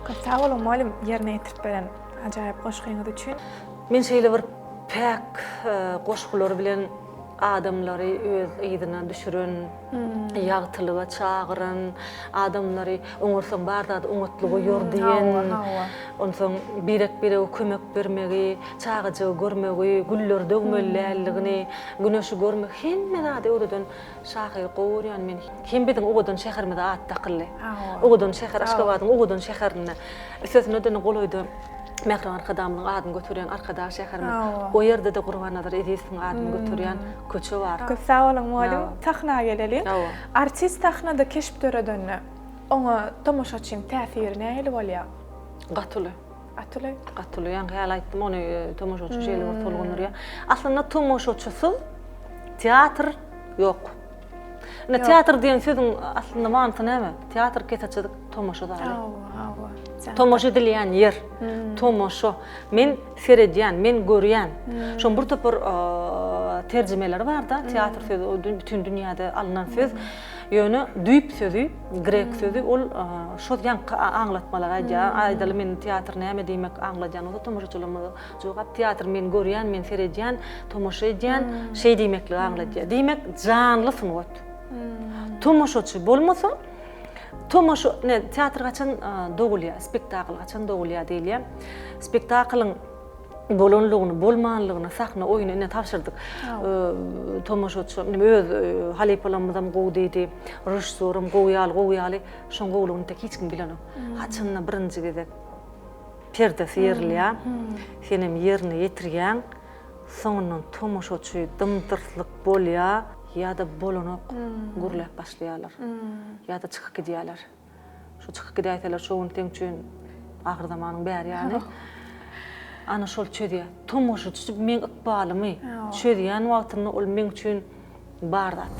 Köp sag boluň mugallym ýerine ýetirip beren ajaýyp goşgyňyz üçin. Men şeýle bir päk goşgular bilen adamlary öz yzyna düşüren, ýagtylyga çagyran, adamlary oňarsaň bar zady oňatlyga ýor diýen, onsoň birek-birege kömek bermegi, çagajygy görmegi, gülleri döwmeli däldigini, güneşi görmegi hemme zady öwreden Şahyry gowy görýän men. Hem biziň owadan şäherimize at dakyldy. Owadan şäher, Aşgabadyň owadan şäherinde. Üstesine-de golaýda Mähriban Arkadagymyzyň adyny göterýän Arkadag şäherimiz. O ýerde-de Gurbannazar Ezizowyň adyny göterýän köçe bar. Köp sag boluň mugallym. Sahna geleliň. Artist sahnada keşp döredende, oňa tomaşaçyň täsiri nähili bolýar? Gaty uly. Gaty uly. Gaty uly. Ýaňky ýaly aýtdym, ony tomaşaçy şeýle bir tolgundyrýar. Aslynda tomaşaçysyz Teatr ýok. Indi teatr diýen sözüň aslynda manysy näme? Teatr kese çyzyk tomaşa zaly. Hawa, hawa. Tomaşa edilýän ýer. Hmm. Tomaşa. Men seredýän, men görýän. Hmm. Şoň bir topar terjimeleri bar-da, hmm. teatr sözi bütün dünýäde alnan söz. Ýöne düýp sözi, grek sözi ol şo ýaňky aňlatmalary aýdýar. Aýdaly men teatr näme diýmek aňladýan bolsa tomaşaçylarymyza Jogap, Teatr men görýän, men seredýän, tomaşa edýän, şeý diýmekligi aňladýar. Diýmek, janly sungat. Tomaşaçy bolmasa, tomaşa, ne, teatr haçan dogulýar, spektakl haçan dogulýar diýilýär. Spektaklyň bolanlygyny, bolmanlygyny sahna oýny ine tabşyrdyk. Tomaşaçy, indi öz halypalarymyzam gowy diýdi, režissýoram gowy ýaly, gowy ýaly, şoň gowulygyny tek hiç kim bilenok. Haçanda birinji gezek Perdesi ýerilýär, senem ýerine ýetirýäň, soňundan tomaşaçy dym-dyrslyk bolýar ýa-da bolanok, gürläp başlaýarlar ýa-da çykyp gidýärler. Şo çykyp gidäýseler şo gün seň üçin ahyrzamanyň bäri ýany. Ana şol çözýär. Tomaşaçy meň ykbalymy çözýän wagtynda ol meň üçin Bar zat.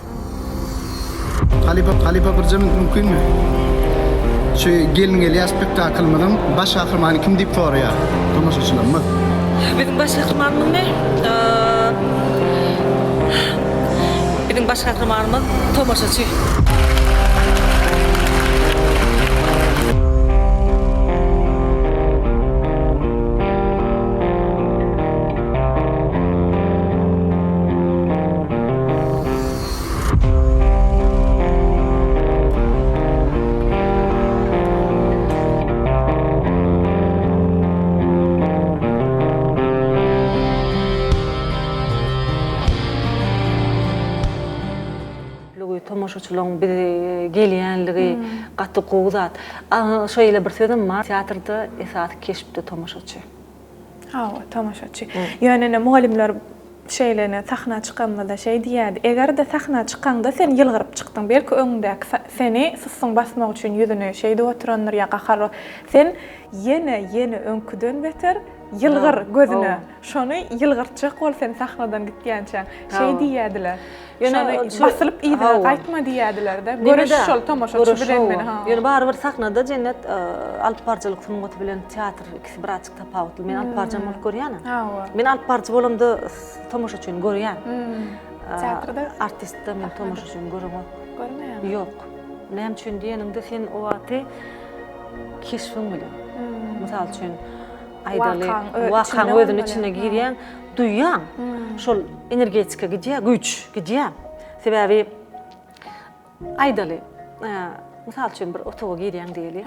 Halypa halypa birje minut mümkinmi? Şu gelin gelýär spektaklymyzyň baş gahrymany kim diýip soraýar tomaşaçylarymyz. Biziň baş gahrymanymyzmy? Biziň baş gahrymanymyz tomaşaçy. Tomaşaçylaryň bize gelýänligi gaty gowy zat. Şeýle bir sözem bar, teatrda esasy keşpde tomaşaçy. Hawa, tomaşaçy. Ýöne ine mugallymlar şeýle ine sahna çykanymyzda şeý diýýärdi, Eger-de sahna çykaňda sen ýylgyryp çykdyň, belki öňüňdäki seni sussuň basmak üçin ýüzüni şeýdip oturandyr ýa gaharly, sen ýene, ýene öňküden beter ýylgyr gözüne. Şony ýylgyrtjak bol sen sahnadan gitýänçäň. Şeý diýýärdiler. Ýöne basylyp yzyna gaýtma diýýärdiler-de. Göreş şol tomaşaçy bilen meni. Ýöne barybir sahnada Jennet alyp baryjylyk sungaty bilen teatr ikisi birazjyk tapawutly. Men alyp baryjam bolup görýän-ä. Men alyp baryjy bolamda tomaşaçyny görýän. Teatrda? Artistde men tomaşaçyny göremok. Görmeýäňmi? Ýok. Näme üçin diýeniňde sen o wagty keşbiň bilen. Mysal üçin, aýdaly, wakaň özüniň içine girýäň, duýýaň. Şol energetika gidýär, güýç gidýär. Sebäbi aýdaly, mysal üçin bir otaga girýäň diýeli.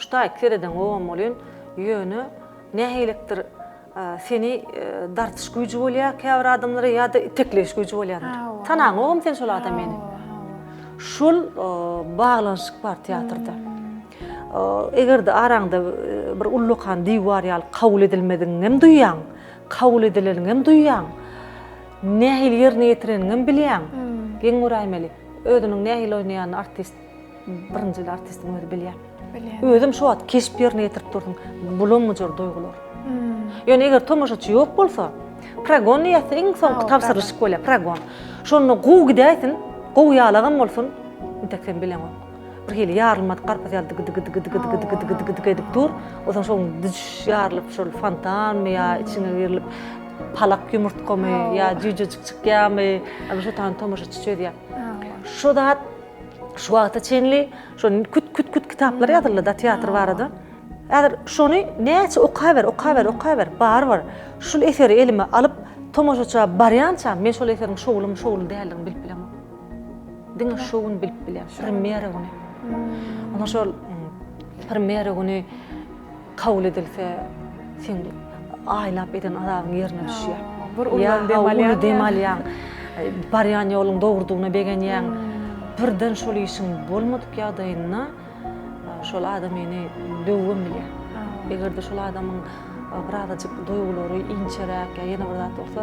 Şu taýyk seredeňogam bolýan, ýöne nähilidir seni dartyş güýji bolýar käbir adamlara ýa-da itekleýiş güýji bolýandyr. Tanaňogam sen şol adamyny. Şol baglanyşyk bar teatrda. Eger-de araňda bir ullakan diwar ýaly kabul edilmedigiňem duýýaň, kabul edileniňem duýýaň, nähili ýerine ýetireniňem bilýäň. Geň göräýmeli. Özüniň nähili oýnaýanyny artist, birinjili artistiň özi bilýär. Bilýär. Özem şo wagt keşp ýerine ýetirip dursuň. Bulam-bujar duýgular. Ýöne eger tomaşaçy ýok bolsa, progon diýýäs, iň soňky tabşyrylyşyk bolýar, progon. Şonda gowy gidäýsin, gowy ýalagam bolsun, intek sen bileňok. Bir hili ýarylmadyk garpyz ýaly dygy-dygy-dygy-dygy-dygy-dygy-dygy edip dur. Onsoň şoň düş ýarylyp şol fontanmy ýa içiňe girilip palak ýumurtgamy ýa jüýjejik çykýarmy, ana şo tany tomaşaçy çözýär. Şo zat şu wagta çenli şo küt-küt-küt kitaplar ýazyldy-da teatr barada. Häzir şony näçe okaber, okaber, okaber, barybir şul eseri elime alyp tomaşaça barýançam men şol eseriň şowlumy, şowly däldigini bilip bilemok. Diňe şo gün bilip bilýän, premýera güni. Ondan şol premýera güni kabul edilse, seň aýlap eden azabyň ýerine düşýär. Bir uludan dem alýaň. Uly dem alýaň. Barýan ýoluň dogrudygyna begenýäň. Birden şol işiň bolmadyk ýagdaýynda Şol adamyny döwübem bilýär. Eger-de şol adamyň birazajyk duýgulary inçeräk ýa ýene bir zat bolsa,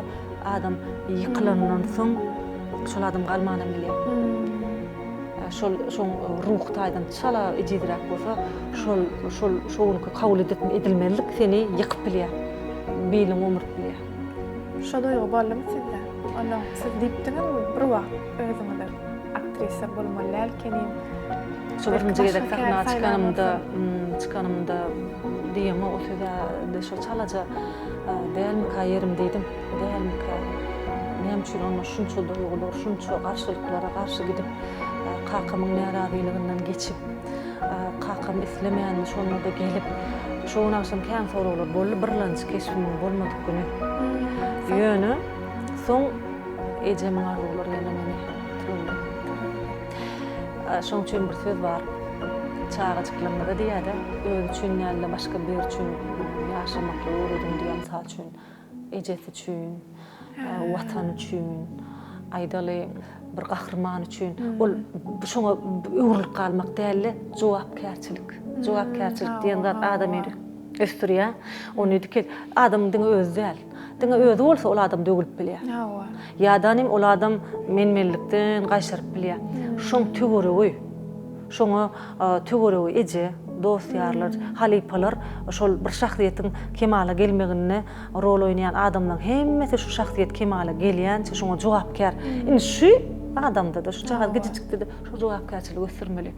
adam ýykylandan soň şol adam galmanam bilýär. Şol şoň ruhy taýdan çala ejizräk bolsa, şol şol şo günki kabul edilmezlik seni ýykyp bilýär. Biliňi omrup bilýär. Şo duýgy boldumy sizde? Onda siz diýipdiňizmi bir wagt özüňize aktrisa bolmaly däl ekenim. Şo birinji gezek sahna çykanymda, çykanymda diýemok o söze şo çalaja dälmika ýerim diýdim. Dälmika? Näme üçin onda şunça duýgular, şunça garşylyklara garşy gidip, kakamyň närazylygyndan geçip, kakam islemänmi şonda-da gelip, şo gün agşam kän soraglar boldy, birlanjy keşbimiň bolmadyk güni. Ýöne soň ejemiň arzuwlary ýene meni turuzdy. Şoň üçin bir söz bar. Çagajyklarymyza diýýär-de, özi üçin däl-de, başga biri üçin ýaşamaklygy öwrediň diýýär. Mysal üçin, ejesi üçin, Watan üçin, aýdaly, bir gahryman üçin. Ol şoňa öwrülip galmak däl-de, jogapkärçilik. Jogapkärçilik diýen zat adamy ösdürýär. Ony dikel, adam diňe özi däl. Diňe özi bolsa ol adam döwülip bilýär. Hawa. Ýa-da nim ol adam men-menlikden gaýşaryp bilýär. Şoň töweregi, şoňa töweregi eje, dost-ýarlar, halypalar şol bir şahsyýetiň kemala gelmeginde rol oýnaýan adamlaryň hemmesi şu şahsyýet kemala gelýänçä şoňa jogapkär. Indi şu adamda-da, şu çaga gijijikde-de şol jogapkärçiligi ösdürmeli.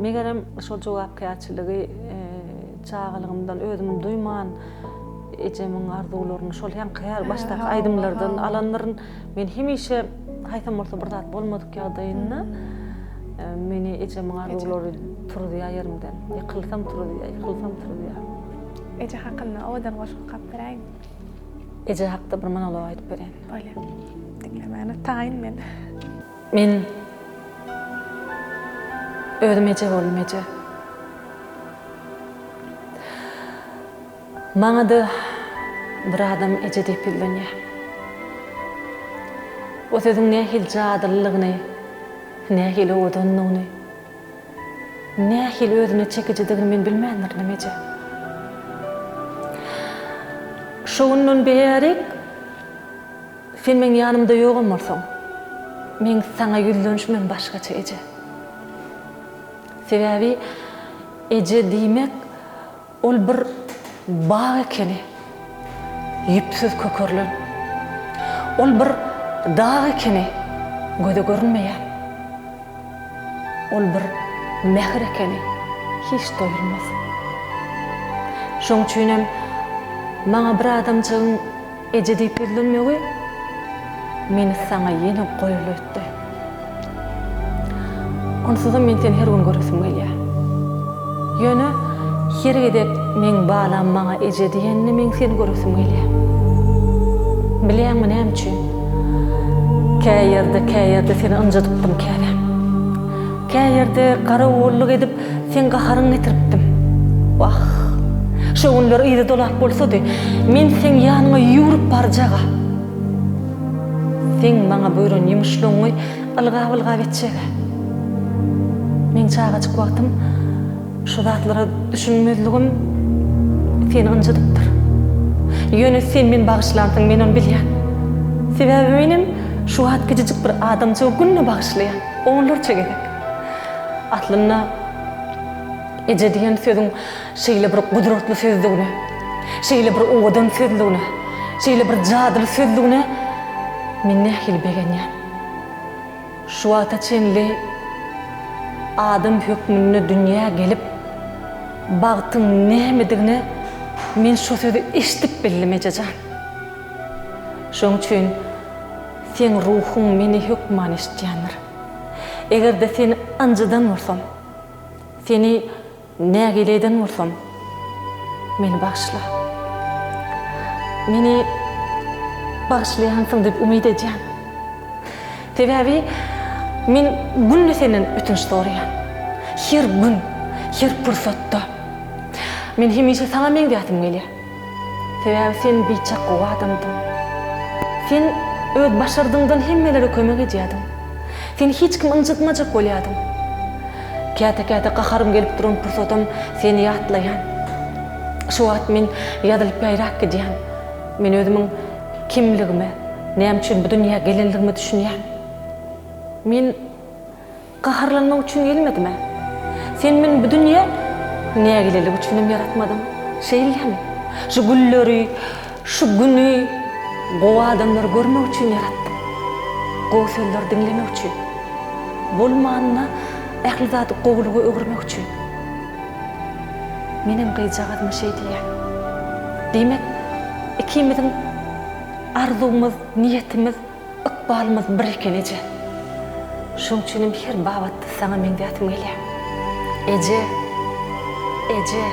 Megerem şol jogapkärçiligi çagalygymdan özüm duýman, Ejemiň arzuwlaryny şol ýaňky ýaly başdaky aýdymlardan alandyryn. Men hemişe haýsam bolsa bir zat bolmadyk ýagdaýynda e, meni ejemiň arzuwlary turuzýar ýerimden. Ýykylsam turuzýar, ýykylsam turuzýar. Eje hakynda owadan goşgy okap beräýiň. Eje hakda bir monolog aýdyp bereýin. Bolýar. Diňlemäne taýyn men. Men özüm eje boldum eje. Maňa-da bir adam eje diýip ýüzlenýär. O sözüň nähili jadylylygyny, nähili owadanlygyny, nähili özüne çekijidigini men bilmändirinem eje. Şo günden bärik sen meň ýanymda ýogam bolsaň, meň saňa ýüzlenişimem başgaça eje. Sebäbi eje diýmek Ol bir bag ekeni, ýüpsüz kökerlen. Ol bir dag ekeni, göze görünmeýän. Ol bir mähir ekeni, hiç doýulmaz. Şoň üçinem maňa bir adamjygyň Eje diýip ýüzlenmegi meni saňa ýene goýaly etdi. Onsuzam men seni her gün göresim gelýär. Ýöne her gezek. Meň balam maňa eje diýende meň seni göresim gelýär. Bilýäňmi näme üçin? Kä ýerde, kä ýerde seni ynjadypdym käbäm. Kä ýerde garawullyk edip seň gaharyňy getiripdim. Wah! Şo günler yza dolap bolsady, men seň ýanyňa ýüwrüp barjaga. Seň maňa buýran ýumuşlaňňy ylgap-ylgap etjeg-ä. Meň çagajyk wagtym şu zatlara düşünmezligim seni ynjydypdyr. Ýöne sen meni bagyşlansyň, men ony bilýän. Sebäbi menem şu wagt kiçijik bir adamjygy günde bagyşlaýan, onlarça gezek. Aslynda eje diýen sözüň şeýle bir gudratly sözdügine, şeýle bir owadan sözdügine, şeýle bir jadyly sözdügine men nähili begenýän. Şu wagta çenli adam hökmünde dünýä gelip, bagtyň nämedigine men şo sözi eşidip bildim, eje jan. Şoň üçin seň ruhuň meni hökman eşidýändir. Eger-de seni ynjydan bolsam, seni Nägile eden bolsam, meni bagyşla. Meni bagyşlaýansyň diýip umyt edýän. Sebäbi men günde senden ötünç soraýan. Her gün, her pursatda. Men hemişe saňa meňzäsim gelýär. Sebäbi sen biçak gowy adamdyň. Sen öz başardygyňdan hemmelere kömek edýärdiň. Sen hiç kimi ynjytmajak bolýardyň. Käte-käte gaharym gelip duran pursatam seni ýatlaýan. Şo wagt men ýazylyp-ýaýrap gidýän. Men özümiň kimligime, näme üçin bu dünýä gelenligime düşünýän. Men Gaharlanmak üçin gelmedim-ä. Sen meni bu dünýä nägilelik üçinem ýaratmadyň. Şeýlemi? Şu gülleri, şu güni, gowy adamlary görmek üçin ýaratdyň. Gowy sözleri diňlemek üçin. Bolmanda ähli zady gowulyga öwürmek üçin. Menem gyzjagazyma şeý diýýän. Diýmek, ikimiziň arzuwymyz, niýetimiz Ykbalymyz bir eken eje. Şoň üçinem her babatda saňa meňzäsim gelýär. Eje! Eje!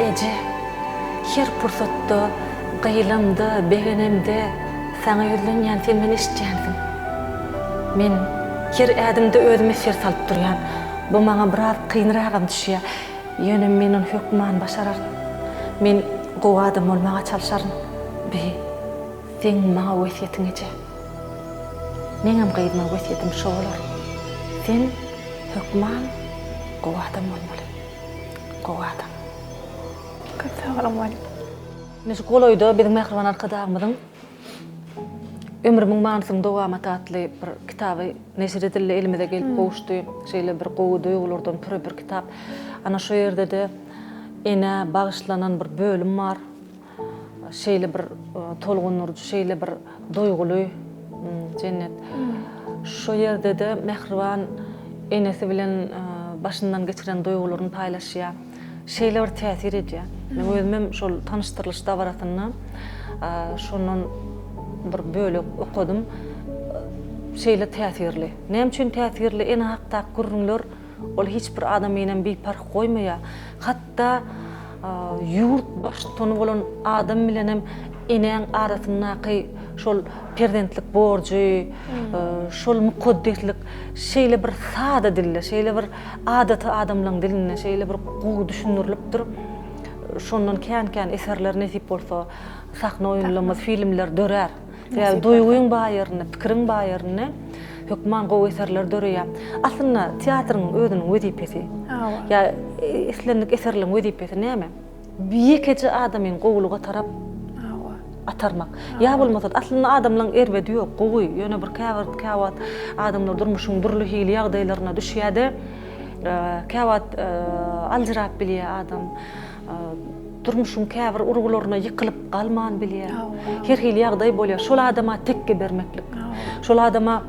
Eje! Her pursatda gyýlamda, begenemde saňa ýüzlenýän sen meni eşitýänsiň. Men her ädimde özüme ser salyp durýan. Bu maňa biraz kynragam düşýär. Ýöne men ony hökman başararyn. Men gowy adam bolmaga çalşaryn. Bi. Seň maňa wesýetiň eje. Meňem gyzyma wesýetim şo bolar. Sen hökman gowy adam bolmaly. Gowy adam. Köp sag boluň mugallym. Ine şu golaýda biziň mähriban Arkadagymyzyň Ömrümiň manysynyň dowamaty atly bir kitaby neşir edildi, elimize gelip gowuşdy. Şeýle bir gowy duýgulardan püre bir kitap. Ana şu ýerde-de enä bagyşlanan bir bölüm bar. Şeýle bir tolgundyryjy, şeýle bir duýguly Jennet. Şo ýerde-de mähriban enesi bilen başyndan geçiren duýgularyny paýlaşýar. Şeýle bir täsir edýär. Men özümem şol tanyşdyrylyş dabarasynda şondan bir bölek okadym. Şeýle täsirli. Näme üçin täsirli? Ene hakdaky gürrüňler ol hiç bir adamynam biparh goýmaýar. Hatda ýurt baştutany bolan adam bilenem enäň arasyndaky şol perzentlik borjy, şol mukaddeslik şeýle bir sada dilde, şeýle bir adaty adamlaryň dilinde şeýle bir gowy düşündirilipdir. Şondan kän-kän eserler nesip bolsa, sahna oýunlarymyz, filmler dörär. Sebäbi duýgyň bar ýerinde, pikiriň bar ýerinde hökman gowy eserler döreýär. Aslynda teatryň özüniň wezipesi. Ýa islendik eserleň wezipesi näme? Ýekeje adamyň gowulyga tarap atarmak. Ýa bolmasa aslynda adamlaň erbedi ýok, gowy. Ýöne bir käbir käwagt adamlar durmuşyň dürli hili ýagdaýlaryna düşýär-de, käwagt aljyrap bilýär adam. Durmuşyň käbir urgularyna ýykylyp galman bilýär. Her hili ýagdaý bolýar. Şol adama tekge bermeklik. Şol adama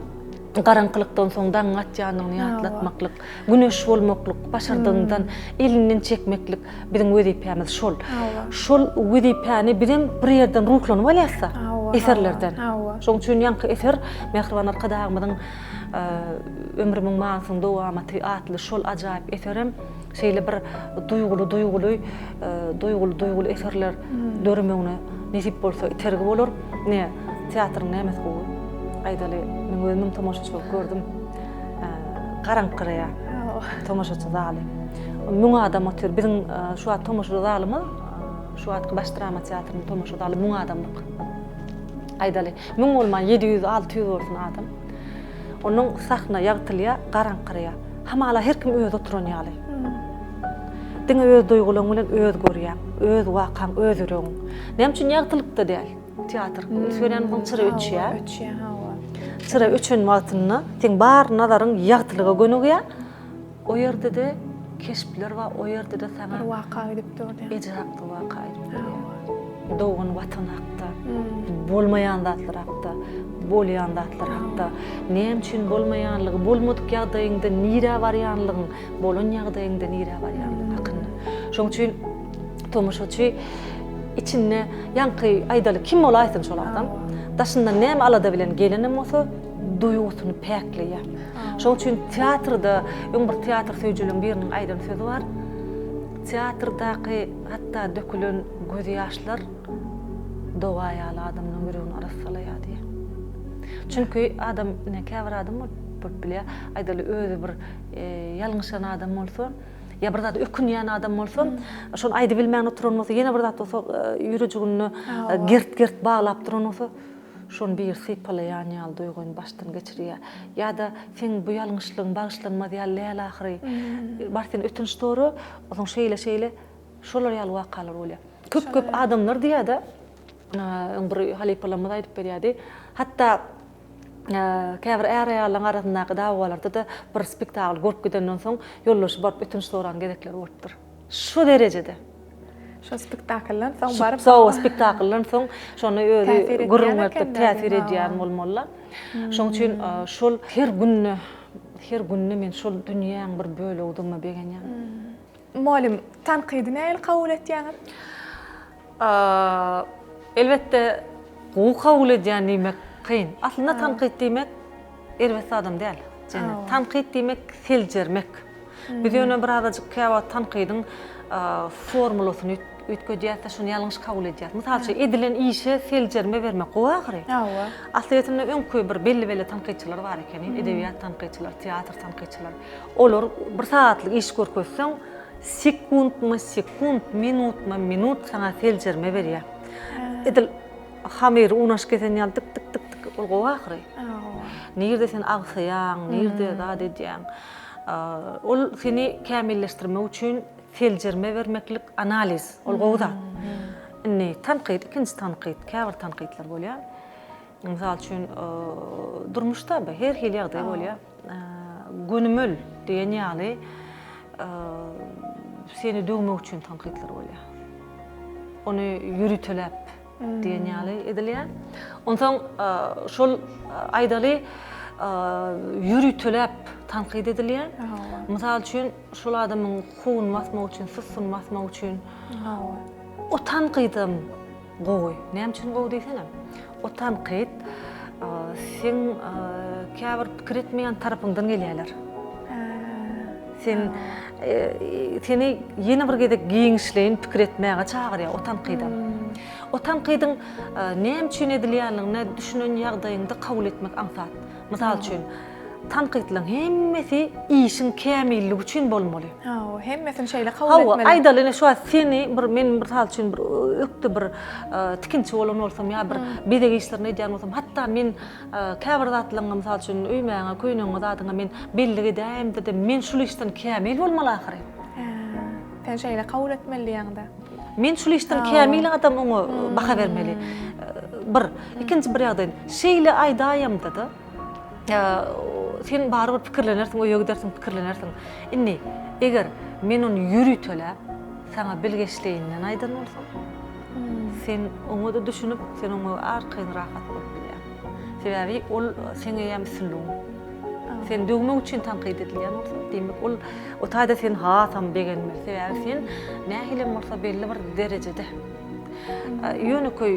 garaňkylykdan soň daňyň atýandygyny ýatlatmaklyk, güneş bolmaklyk, başardygyňdan elinden çekmeklik biziň wezipämiz şol. Şol wezipäni bizem bir ýerden ruhlanyp alýas-da. Eserlerden. Şoň üçin ýaňky eser Mähriban Arkadagymyzyň Ömrümiň manysynyň dowamaty atly şol ajaýyp eserem şeýle bir duýguly duýguly duýguly duýguly eserler döremegine nesip bolsa itergi bolar. Ine, teatryň nämesi gowy? Aýdaly, men özümem tomaşaçy bolup gördüm. Garaňkyraýar tomaşaçy zaly. 1000 adam otyr. Biziň şu wagt tomaşa zalymyz Şu wagtky Baş drama teatrynyň tomaşa zaly 1000 adamlyk. Aýdaly, 1000 bolman 700, 600 bolsun adam. Onuň sahna ýagtylýar, garaňkyraýar. Hamala her kim özi oturan ýaly. Diňe öz duýgularyň bilen öz görýäň, öz wakaň, öz ýüregiň. Näme üçin ýagtylykda däl teatr? Üns berýän bolsaň çyra öçýär. Öçýär, hawa. Çyra öçen wagtynda seň bar nazaryň ýagtylyga gönügýär. O ýerde-de keşpler bar, o ýerde-de saňa Bir waka gidip dur diýýär. Eje hakda waka aýdyp berýär. Dogan Watan hakda, bolmaýan zatlar hakda, bolýan zatlar hakda, näme üçin bolmaýanlygy, bolmadyk ýagdaýyňda nirä barýanlygyň, bolan ýagdaýyňda nirä barýanlygyň hakynda. Şonuň üçin tomaşaçy içinde ýaňky aýdaly kim bolaýsyn şol adam, daşyndan näme alada bilen gelenem bolsa, duýgusyny päkleýär. Şonuň üçin teatrda, öň bir teatr söýüjileriň biriniň aýdan sözi bar. Teatrdaky hatda dökülen gözýaşlar doga ýaly adamlaryň ýüregini arassalaýar diýýär. Çünki adam, ine käbir adam bolup bilýär, aýdaly özi bir e, ýalňyşan adam bolsa, ýa bir zada ökünýän adam bolsa, şony aýdybilmän oturan bolsa, ýene bir zat bolsa, e, ýürejiginde e, gert-gert baglap duran bolsa, Şony biri sypalaýan ýaly duýgyny başdan geçirýär. Ýa-da seň bu ýalňyşlygyň bagyşlanmaz ýaly däl ahyry. Bar sen ötünç sora, onsoň şeýle-şeýle şolar ýaly wakalar bolýar. Köp-köp adamlar diýýär-de, öň bir halypalarymyz aýdyp berýärdi. Hatda käbir är-aýallaryň arasyndaky dawalarda-da bir spektakl görüp gidenden soň ýoldaşy baryp ötünç soran gezekleri bolupdyr. Şu derejede. Şo spektakldan soň baryp. Şo spektakldan soň şony özi gürrüň berip täsir edýän bolmaly. Şoň üçin şol her günde her günde men şol dünýäň bir bölegidigime begenýän. Mugallym, tankydy nähili kabul etýäňiz? Elbetde, gowy kabul edýän diýmek kyn. Aslynda tankyt diýmek erbet zadam däl, Jennet. Tankyt diýmek seljermek. Biz ýöne birazajyk käwagt tankydyň formulasyny üýtgedýäs-de, şony ýalňyş kabul edýäs. Mysal üçin, edilen işe seljerme bermek gowy ahyry. Hawa. Aslyýetinde öňki bir belli-belli tankytçylar bar ekeni, edebiýat tankytçylary, teatr tankytçylary. Olar bir sagatlyk iş görkezseň, sekuntma-sekunt, minutma-minut saňa seljerme berýär. Edil hamyry unaş kesen ýaly dyk-dyk-dyk-dyk, ol gowy ahyry. Hawa. Nirde sen agsaýaň, nirde zat edýäň. Ol seni kämilleşdirmek üçin seljerme bermeklik, analiz, ol gowy zat. Indi tankyt, ikinji tankyt, käbir tankytlar bolýar. Mysal üçin, durmuşda her hili ýagdaý bolýar. Gönümel diýen ýaly seni döwmek üçin tankytlar bolýar. Ony ýöriteläp diýen ýaly edilýär. Onsoň şol aýdaly ýöriteläp tankyt edilýär. Mysal üçin, şol adamyň howuny basmak üçin, sussuny basmak üçin. O tankydam gowy. Näme üçin gowy diýsene? O tankyt seň käbir pikir etmeýän tarapyňdan gelýärler. Sen seni ýene bir gezek giňişleýin pikir etmäge çagyrýar o tankydam. O tankydyň näme üçin edilýänligine düşünen ýagdaýyňda kabul etmek aňsat. Mysal üçin, tankytlaryň hemmesi işiň kämilligi üçin bolmaly. Hawa, hemmesini şeýle kabul etmeli. Hawa, aýdaly ine şu wagt seni bir men mysal üçin bir ökde bir tikinçi bolan bolsam ýa bir bezeg işlerini edýän bolsam, hatda men Käbir zatlaryňa, mysal üçin, öýmäňe, köýnegiňe, zadyňa men bellik edäýemde-de, men şul işden kämil bolmaly ahyry. Hä, sen şeýle kabul etmeli diýýäň-dä. Men şul işden kämil adam oňa baha bermeli. Bir. Ikinji bir ýagdaý, şeýle aýdaýamda-da, sen barybir pikirlenersiň, öýe gidersiň, pikirlenersiň. Indi, eger men ony ýöriteläp, saňa bilgeşleýinden aýdan bolsam, Sen oňa-da düşünip, sen oňa arkaýyn rahat bolup bilýäň. Sebäbi ol seň eýýäm üstünligiň. Seni döwmek üçin tankyt edilýän bolsa, diýmek ol o taýda sen hasam begenmeli. Sebäbi sen nähilem bolsa belli bir derejede. Ýönekeý.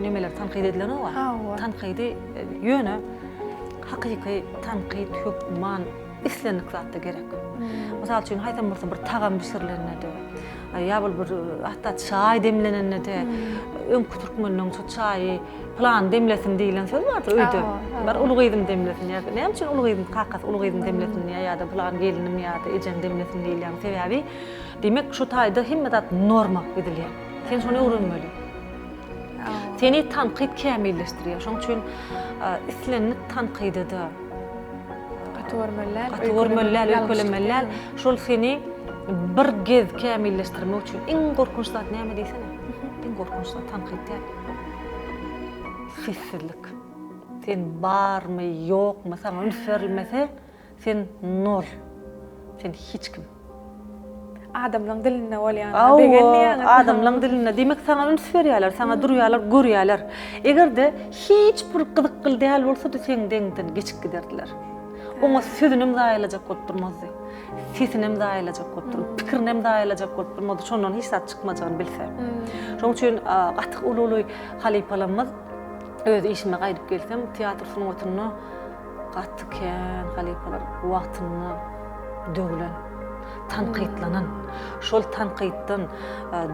nemeler tankyt edilenok-a. Hawa. Tankydy ýöne hakyky tankyt hökman islendik zatda gerek. Mysal üçin, haýsam bolsa bir tagam bişirilende-de, ýa bol bir hatda çaý demlenende-de, öňki türkmenleň şu çaýy pylany demlesin diýlen söz bardyr öýde. Bar uly gyzym demlesin ýa näme üçin uly gyzym kakasy uly gyzym demlesin diýýär ýa-da pylany gelinim ýa-da ejem demlesin diýilýän sebäbi diýmek şu taýda hemme zat norma edilýär. Sen şony öwrenmeli. Seni tankyt kämilleşdirýär. Şonuň üçin islendik tankyda-da gaty görmeli däl, gaty görmeli däl, öýkelemeli däl. Şol seni bir gez kämilleşdirmek üçin iň gorkunç zat näme diýsene? Iň gorkunç zat tankyt däl. Sessizlik. Sen barmy, ýokmy, saňa üns berilmese, sen nol. Sen hiç kim. Adamlaň dilinde bolýanyna begenmeýäňiz. Hawa, adamlaň dilinde. Diýmek, saňa üns berýärler, saňa durýarlar, görýärler. Eger-de hiç bir gyzykly däl bolsady, seň deňiňden geçip giderdiler. Oňa sözünem zaýalajak bolup durmazdy. Sesinem zaýalajak bolup durmazdy, pikirinem zaýalajak bolup durmazdy, şondan hiç zat çykmajagyny bilse. Şonuň üçin gaty uly-uly halypalarymyz öz işime gaýdyp gelsem, teatr sungatynda Gaty kän halypalar wagtynda döwlen, tankytlanan. Şol tankytdan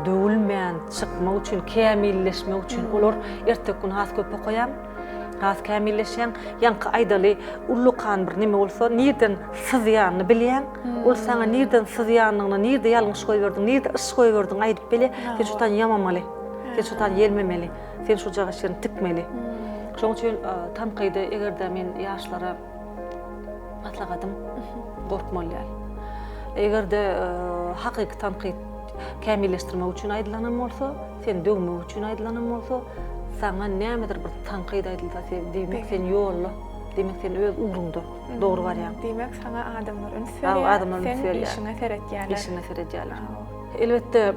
döwülmän çykmak üçin, kämilleşmek üçin olar erteki gün has köp okaýaň, has kämilleşýäň. Ýaňky aýdaly ullakan bir neme bolsa, nirden syzýanyny bilýäň. Ol saňa nirden syzýanyny, nirde ýalňyş goýberdiň, nirde yş goýberdiň aýdyp bilýär. Sen şu taýyn ýamamaly, sen şu taýyn ýelmemeli. Sen şu jagaş ýerini tikmeli. Şonuň üçin tankydy eger-de men ýaşlara maslahatym gorkmaly däl. Eger-de hakyky tankyt kämilleşdirmek üçin aýdylanam bolsa, seni döwmek üçin aýdylanam bolsa, saňa nämedir bir tankyt aýdylsa, diýmek sen ýolda, diýmek sen öz ugruňda dogry barýaň. Diýmek saňa adamlar üns berýär, seň işiňe seretýärler. Işiňe seredýärler. Elbetde,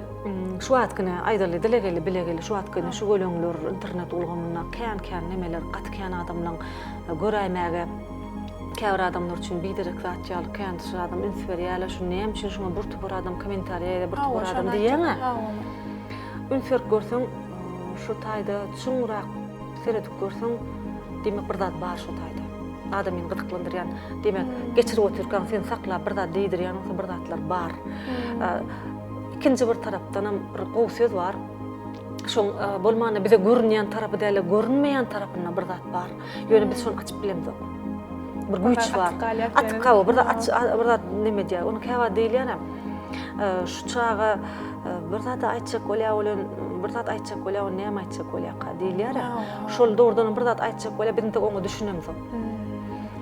şu wagtkyny aýdaly, dile geldi, bile geldi, şu wagtkyny şu göleňler internet ulgamynda kän-kän nemeler, gaty kän adamlaň göräýmäge käbir adamlar üçin biderek zat ýaly kän şu adam üns berýärler, şu näme üçin şuňa bir topar adam kommentariýa ýazýar, bir topar adam diýýäň-ä. Üns berip görseň, şu taýda çuňrak seredip görseň, diýmek bir zat bar şu taýda. Adamyny gyzyklandyrýan, diýmek, geçirip otyrkaň seni saklap bir zat diýdirýän bolsa bir zatlar bar. Ikinji bir tarapdanam bir gowy söz bar. Şoň bolmanda bize görünýän tarapy däl-de, görünmeýän tarapynda bir zat bar. Ýöne biz şony açyp bilemzok. Bir güýç bar. Atyp galýar. Bir zat bir zat neme edýär. Ony käwagt diýilýänem. Şu çaga bir zat aýtjak bolýar welin, bir zat aýtjak bolýar, ony näme aýtjak bolýarka diýilýär. Şol dogrudanam bir zat aýtjak bolýar, biz entek oňa düşünemzok.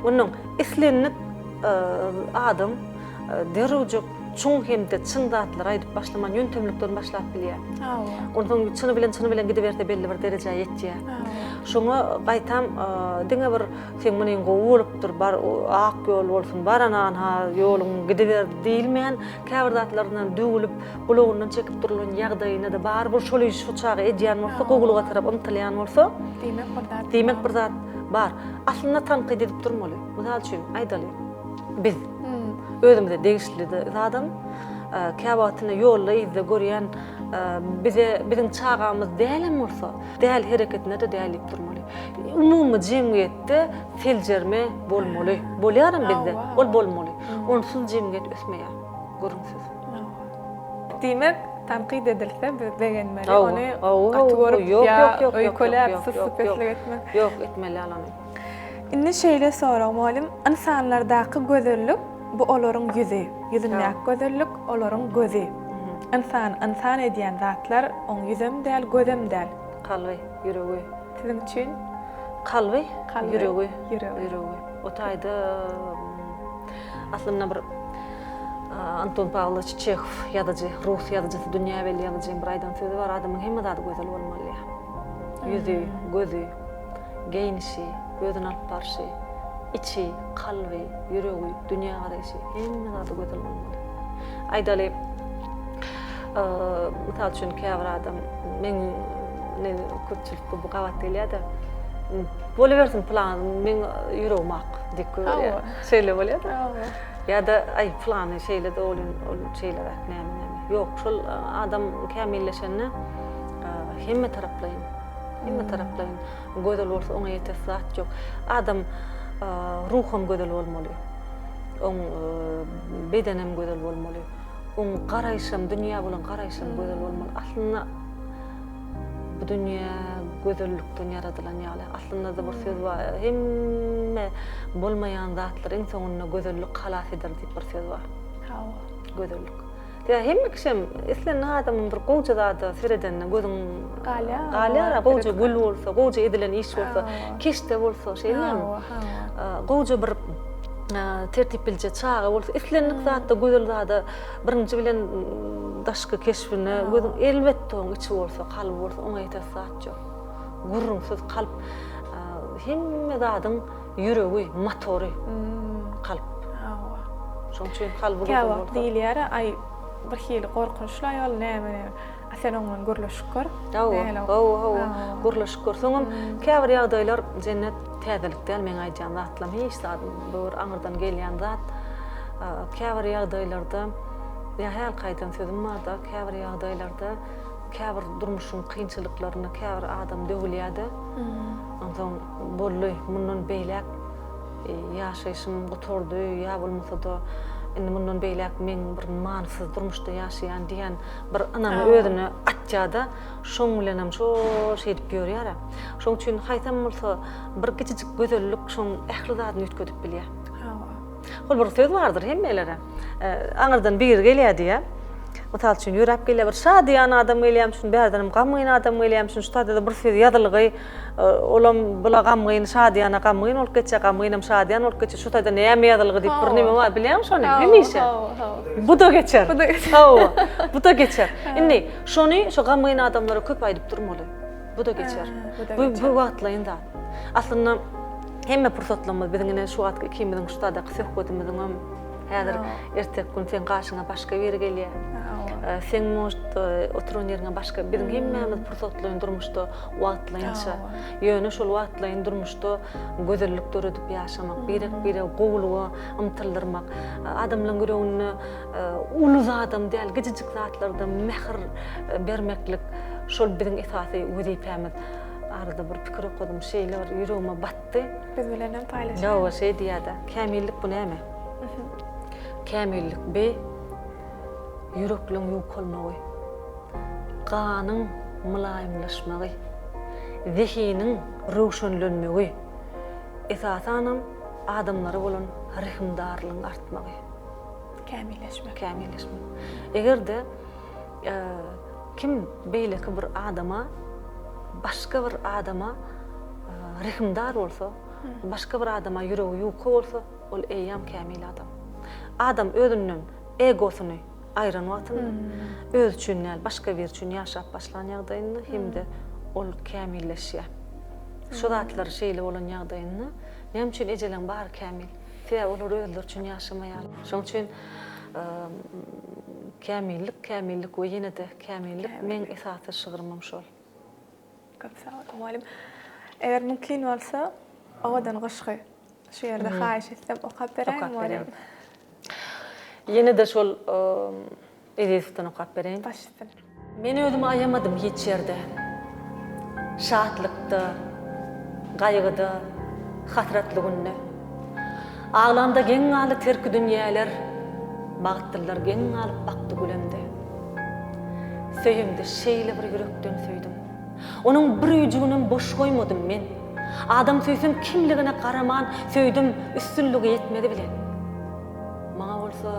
Onnoň islendik adam derrewjek çuň hem-de çyn zatlary aýdyp başlaman ýöntemlikden başlap bilýär. Onsoň çyny bilen çyny bilen gidiberse belli bir derejä ýetýär. Şoňa gaýtam diňe bir seň munyň gowy bolupdyr, bar ak ýol bolsun, bar ana-ha ýoluň gidiber diýilmän, käbir zatlaryndan döwülip, gulagyndan çekip durulan ýagdaýynda-da barybir şol işi şu çaga edýän bolsa, gowulyga tarap ymtylýan bolsa, diýmek bir zat diýmek bir zat bar. Aslynda tankyt edip durmaly. Mysal üçin, aýdaly, biz özümize degişli zadam käwagtynda ýolda-yzda görýän bize biziň çagamyz dälem bolsa, däl hereketine-de däl diýip durmaly. Umumy jemgyýetde seljerme bolmaly. Bolýaram bizde. Ol bolmaly. Onsuz jemgyýet ösmeýär. Gürrüňsiz. Diýmek, tankyt edilse biz begenmeli, ony gaty görüp ýa öýkeläp, sussupeslik etmek. Ýok, etmeli däl ony. Indi şeýle sorag, mugallym, ynsanlardaky gözellik bu olaryň ýüzi, ýüzündäki gözellik olaryň gözi. Ynsany ynsan edýän zatlar oň ýüzem däl, gözem däl. Kalby, ýüregi. Siziň üçin? Kalby, ýüregi. Ýüregi. O taýda aslynda bir Anton Pawlowiç Çehow ýazyjy, rus ýazyjysy, dünýä belli ýazyjyň bir aýdan sözi bar, adamyň hemme zady gözel bolmaly diýýär. Ýüzi, gözi, geýnişi, özüni alyp barşy, içi, kalby, ýüregi, dünýägaraýşy, hemme zady gözel bolmaly. Aýdaly, mysal üçin, käbir adam, meň köpçülikde bu gabat gelýär-de, bolubersin pylan, meň ýüregim ak diýip goýberýär. Şeýle bolýar-da. Ýa-da, aý, pylany şeýle-de ol şeýleräk, näme-näme. Ýok, şol adam kämilleşende hemme taraplaýyn. Hemme taraplaýyn gözel bolsa oňa ýetesi zat ýok. Adam ruham gözel bolmaly. Oň bedenem gözel bolmaly. Oň garaýşam, dünýä bolan garaýşam gözel bolmaly. Aslynda bu dünýä gözellikden ýaradylan ýaly. Aslynda-da bir söz bar. Hemme bolmaýan zatlar iň soňunda gözellik halas eder diýip bir söz bar. Hawa. Gözellik. Ýa hemme kişem islendik adamyň bir gowja zada seredende gözüň galýar. Galýar, gowja gül bolsa, gowja edilen iş bolsa, keşde bolsa, şeýlemi? Hawa, hawa. Gowja bir tertip bilje çaga bolsa, islendik zatda gözel zada birinji bilen daşky keşbine gözüň elbetde oň içi bolsa, kalby bolsa oňa ýetesi zat ýok. Gürrüňsiz kalp hemme zadyň ýüregi, motory kalp. Hawa. Şoň üçin kalby gözel bolsa. Käwagt diýilýär, aý bir hili gorkunçly aýal näme näme. A sen oň bilen gürleşip gör. Hawa, hawa, hawa. Gürleşip gör. Soňam käbir ýagdaýlar Jennet täzelik däl meň aýdýan zatlarym hiç zat bu bir aňyrdan gelýän zat. Käbir ýagdaýlarda ýa hälki aýdan sözüm barda, käbir ýagdaýlarda käbir durmuşyň kynçylyklarynda käbir adam döwülýär-de. Onsoň boldy, mundan beýläk ýaşaýşym gutardy ýa bolmasa-da indi mundan beýläk men bir manysyz durmuşda ýaşaýan diýen bir ynamy özüne atýar-da, şoň bilenem şo şeýdip ýörýär-ä. Şoň üçin haýsam bolsa bir kiçijik gözellik şoň ähli zadyny üýtgedip bilýär. Hawa. Hol bir söz bardyr hemmelere. Aňyrdan biri gelýär diýýär. Mysal üçin, ýöräp gelýär bir şadyýan adam gelýärmişin, bärdenem gamgyn adam gelýärmişin, şu taýda-da bir söz ýazylgy, olam bula gamgyn, şadyýana gamgyn bolup geçýär, gamgynam şadyýan bolup geçýär, şu taýda näme ýazylgy diýip bir neme bar, bilýäňmi şony? Hemişe. Bu-da geçer. Bu-da geçer. Hawa, bu-da geçer. Indi şony şu gamgyn adamlara köp aýdyp durmaly. Bu-da geçer. Bu bu wagtlaýyn zat. Aslynda hemme pursatlarymyz biziň ine şu wagtky ikimiziň şu taýdaky söhbedimiziňem häzir erteki gün seň garşyňa başga biri gelýär. Seň может oturan ýeriňe başga biziň hemmämiz pursatlaýyn durmuşda wagtlaýynça. Ýöne şol wagtlaýyn durmuşda gözellik döredip ýaşamak, birek-biregi gowulyga ymtyldyrmak, adamlaryň ýüreginde uly zadam däl, kiçijik zatlarda mähir bermeklik şol biziň esasy wezipämiz. Arada bir pikir okadym, şeýle bir ýüregime batdy. Biz bilen hem paýlaşaýyň. Ýowa, şeý diýýär-de, kämillik bu näme? Kämillik bi ýürekleň ýukalmagy, ganyň mylaýymlaşmagy, zehiniň röwşenlenmegi, esasanam adamlara bolan rehimdarlygyň artmagy. Kämilleşmek. Kämilleşmek. Eger-de kim beýleki bir adama, başga bir adama rehimdar bolsa, başga bir adama ýüregi ýuka bolsa, ol eýýäm kämil adam. Adam özünden egosyny aýran wagtynda, özi üçin däl, başga biri üçin ýaşap başlan ýagdaýynda hem-de ol kämilleşýär. Şu zatlar şeýle bolan ýagdaýynda, näme üçin ejeleň bary kämil? Sebäbi olar özleri üçin ýaşamaýarlar. Şonuň üçin kämillik, kämillik we ýene-de kämillik meň esasy şygrymam şol. Köp sag boluň mugallym. Eger mümkin bolsa, owadan goşgy şu ýerde haýyş etsem okap beräýiň mugallym. Ýene-de şol Ezizowdan okap bereýin. Baş üstüne. Men özümi aýamadym hiç ýerde. Şatlykda, gaýgyda, hasratly günde. Aglamda geň galdy terki dünýäler, Bagtlylar geň galyp bakdy gülemde. Söýemde şeýle bir ýürekden söýdüm. Onuň bir öýjüginem boş goýmadym men. Adam söýsem kimligine garaman söýdüm üstünlige ýetmezi bilen. Maňa bolsa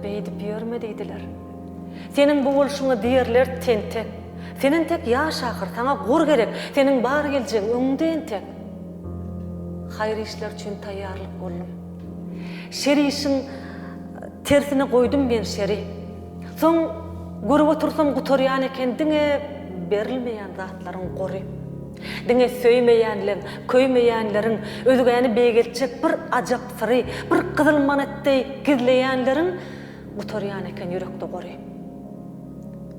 beýdip ýörme diýdiler. Seniň bu bolşuňa diýerler tentek. Sen entek ýaş ahyr, saňa gor gerek, seniň bar geljegiň öňüňde entek. Haýyr işler üçin taýýarlyk boldum. Şer işiň tersine goýdum men şeri. Soň görüp otursam gutarýan eken diňe berilmeýän zatlaryň gory. Diňe söýmeýänleň, köýmeýänleriň, özgäni beýgeltjek bir ajap syry, bir gyzyl manat deý gizleýänleriň gutarýan eken ýürekde gory.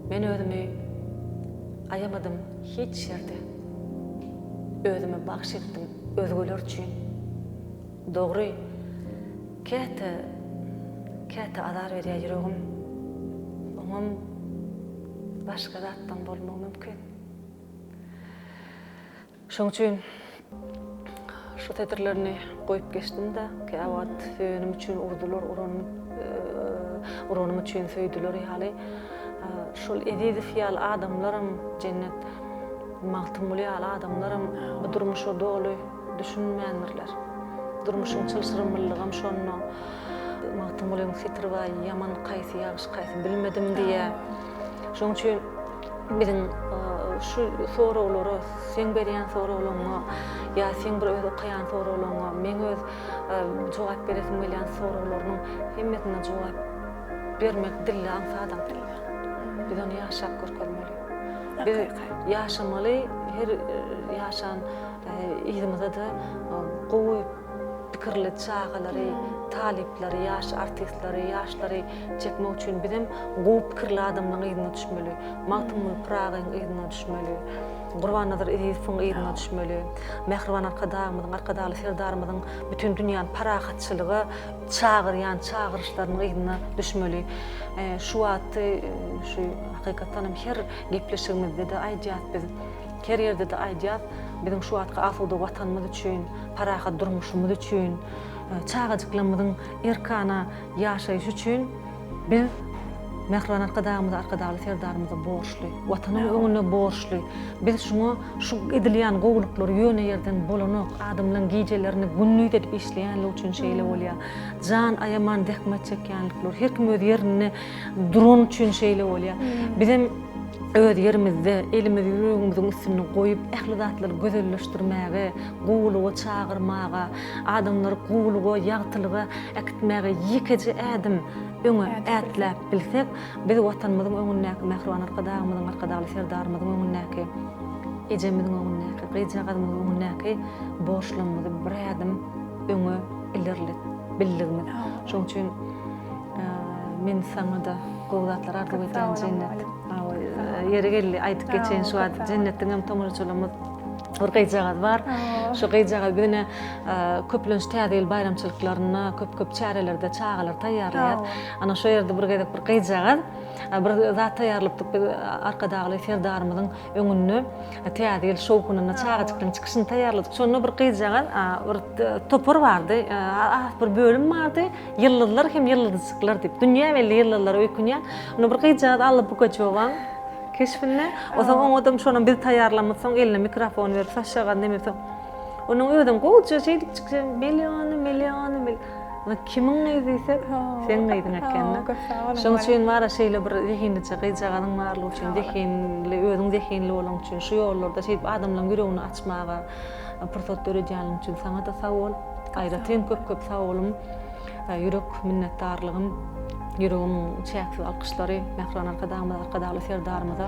Men özümi aýamadym hiç ýerde. Özümi bagş etdim özgeler üçin. Dogry, käte, käte azar berýär ýüregim. Oňam başga zatdan bolmagy mümkin. Şoň üçin şu setirlerini goýup geçdim-de, käwagt söýenim üçin urdular, uranym, uranym üçin söýdüler ýaly. Şol Ezizow ýaly adamlaram, Jennet Magtymguly ýaly adamlaram bu durmuşa doly düşünmändirler. Durmuşyň çylşyrymlylygam şonda. Magtymgulyň setiri bar, ýaman kaýsy, ýagşy kaýsy bilmedim diýýär. Şonuň üçin biziň şu soraglara, seň berýän soraglaryňa ýa seň bir öz okaýan soraglaryňa, meň öz jogap beresim gelýän soraglarynyň hemmesine jogap bermek dilde aňsadam däl. Biz ony ýaşap görkezmeli. Biz ýaşamaly, her ýaşan yzymyzda-da gowy pikirli çagalary, talyplary, ýaş artistleri, ýaşlary çekmek üçin bizem gowy pikirli adamlaryň yzyna düşmeli. Magtymguly Pyragyň yzyna düşmeli. Gurbannazar Ezizowyň yzyna düşmeli. Mähriban Arkadagymyzyň, Arkadagly Serdarymyzyň bütin dünýäni parahatçylyga çagyrýan çagyryşlarynyň yzyna düşmeli. Şu wagtky şu hakykatdan hem her gepleşigimizde-de aýdýas biz. Her ýerde-de aýdýas, biziň şu wagtky asuda Watanymyz üçin, parahat durmuşymyz üçin, çagajyklarymyzyň erkana ýaşaýşy üçin biz Mähriban Arkadagymyza, Arkadagly Serdarymyza borçly. Watanyň öňünde borçly. Biz şuňa şu edilýän gowulyklar ýöne ýerden bolanok. Adamlaryň gijelerini gündiz edip işleýänligi üçin şeýle bolýar. Jan aýaman zähmet çekýänlikleri, her kim öz ýerinde durany üçin şeýle bolýar. Bizem öz ýerimizde elimizi ýüregimiziň üstünde goýup, ähli zatlary gözelleşdirmäge, gowulyga çagyrmaga, adamlary gowulyga, ýagtylyga äkitmäge ýekeje ädim öňe ätläp bilsek, biz Watanymyzyň öňündäki, mähriban Arkadagymyzyň, Arkadagly Serdarymyzyň öňündäki, ejemiziň öňündäki, gyzjagazymyzyň öňündäki borçlarymyzy bir ädim öňe ilerlet bildigimiz. Şonuň üçin Men saňa-da gowy zatlar arzuw edýän Jennet. Ýeri geldi aýdyp geçeýin şu wagt Jennetiň hem tomaşaçylarymyz bir gyzjagaz bar. Şu gyzjagaz biz ine köplenç täze ýyl baýramçylyklarynda köp-köp çärelerde çagalar taýýarlaýar. Ana şo ýerde bir gezek bir gyzjagaz bir zat taýýarlapdyk biz Arkadagly Serdarymyzyň öňünde Täze ýyl şowhunynda çagajyklaryň çykyşyny taýýarladyk. Şonda bir gyzjagaz bir topar bardy, az bir bölüm bardy. Ýyldyzlar hem ýyldyzjyklar diýip, dünýä belli ýyldyzlara öýkünýän. Onda bir gyzjagaz Alla Pugaçowaň keşbinde. Onsoň oňadam şonam biz taýýarlamyzsoň eline mikrofon berip, saçjagaz nemesi. Onuň özem gowuja şeýdip çykýar, milliony, milliony, mil. Kimiň gyzy diýsek, seň gyzyň eken-dä. Şonuň üçin bar-a şeýle bir zehinlije gyzjagazyň barlygy üçin, zehinli, özüň zehinli bolanyň üçin, şu ýollarda şeýdip adamlaryň ýüregini açmaga pursat döredýäniň üçin saňa-da sag bol. Aýratyn köp-köp sag bolum, ýürek minnetdarlygym, ýüregimiň çäksiz alkyşlary mähriban Arkadagymyza, Arkadagly Serdarymyza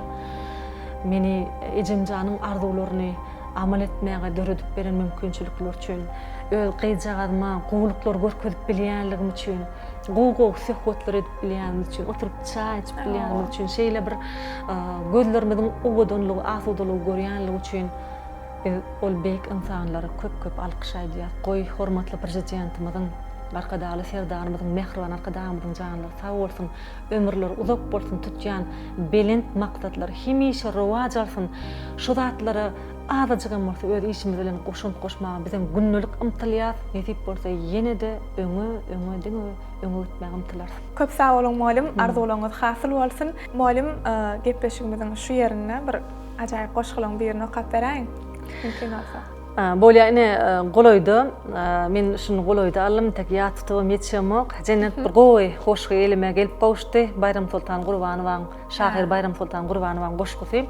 meni ejemjanyň arzuwlaryny amal etmäge döredip beren mümkinçilikleri üçin, öz gyzjagazyma gowulyklar görkezip bilýänligim üçin, gowy-gowy söhbetler edip bilýänimiz üçin, oturyp çaý içip bilýänimiz üçin, şeýle bir gözlerimiziň owadanlygy, asudalygy görýänligi üçin biz ol beýik ynsanlara köp-köp alkyş aýdýas. Goý, hormatly Prezidentimiziň, Arkadagly Serdarymyzyň, mähriban Arkadagymyzyň janlary sag bolsun, ömürleri uzak bolsun, tutýan belent maksatlary hemişe rowaç alsyn! Şu zatlara azajygam bolsa öz işimiz bilen goşant goşmaga bizem gündelik ymtylýas, nesip bolsa ýene-de öňe, öňe, diňe öňe gitmäge ymtylarys. Köp sag boluň mugallym, arzuwlaryňyz hasyl bolsun. Mugallym, gepleşigimiziň şu ýerinde bir ajaýyp goşgularyň birini okap beräýiň, mümkin bolsa. Bolýa ine golaýda men şuny golaýda aldym entek ýat tutubam ýetişemok. Jennet bir gowy goşgy elime gelip gowuşdy. Baýramsoltan Gurbanowaň, şahyr Baýramsoltan Gurbanowaň goşgusy.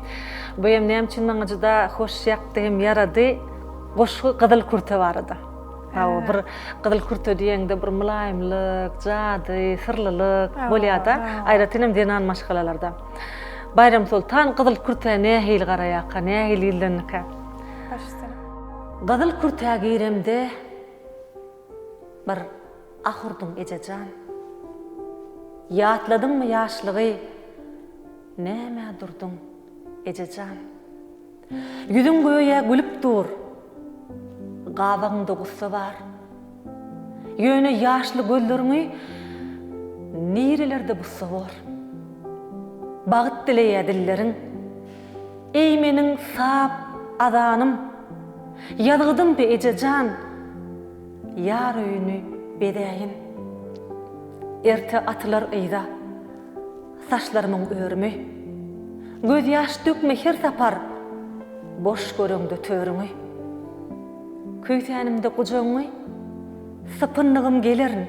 Bu hem näme üçin maňa juda hoş ýakdy hem ýarady. Goşgy gyzyl kürte barada. Hawa, bir gyzyl kürte diýeňde bir mylaýymlyk, jady, syrlylyk bolýar-da, aýratyn hem zenan maşgalalarda. Baýramsoltan gyzyl kürtä nähili garaýarka, nähili ýüzlendikä? Baş üstüne. Gyzyl kürtä giremde bir ah urduň ejejan. Ýatladyňmy ýaşlygy, nämä durduň ejejan. Ýüzüň göýä gülüp dur, gabagyňda gussa bar. Ýöne ýaşly gözleriňi nirelerde bussa bor. Bagt dileýä dilleriň. Eý meniň sap azanym! Ýazgydym be eje jan, ýar öýüni bezäýin. Erte atylar yza, saçlarymyň örümi. Gözýaş dökme her sapar, boş göreňde törüňi. Küýsänimde gujagyňy, sypyndygym gelerin.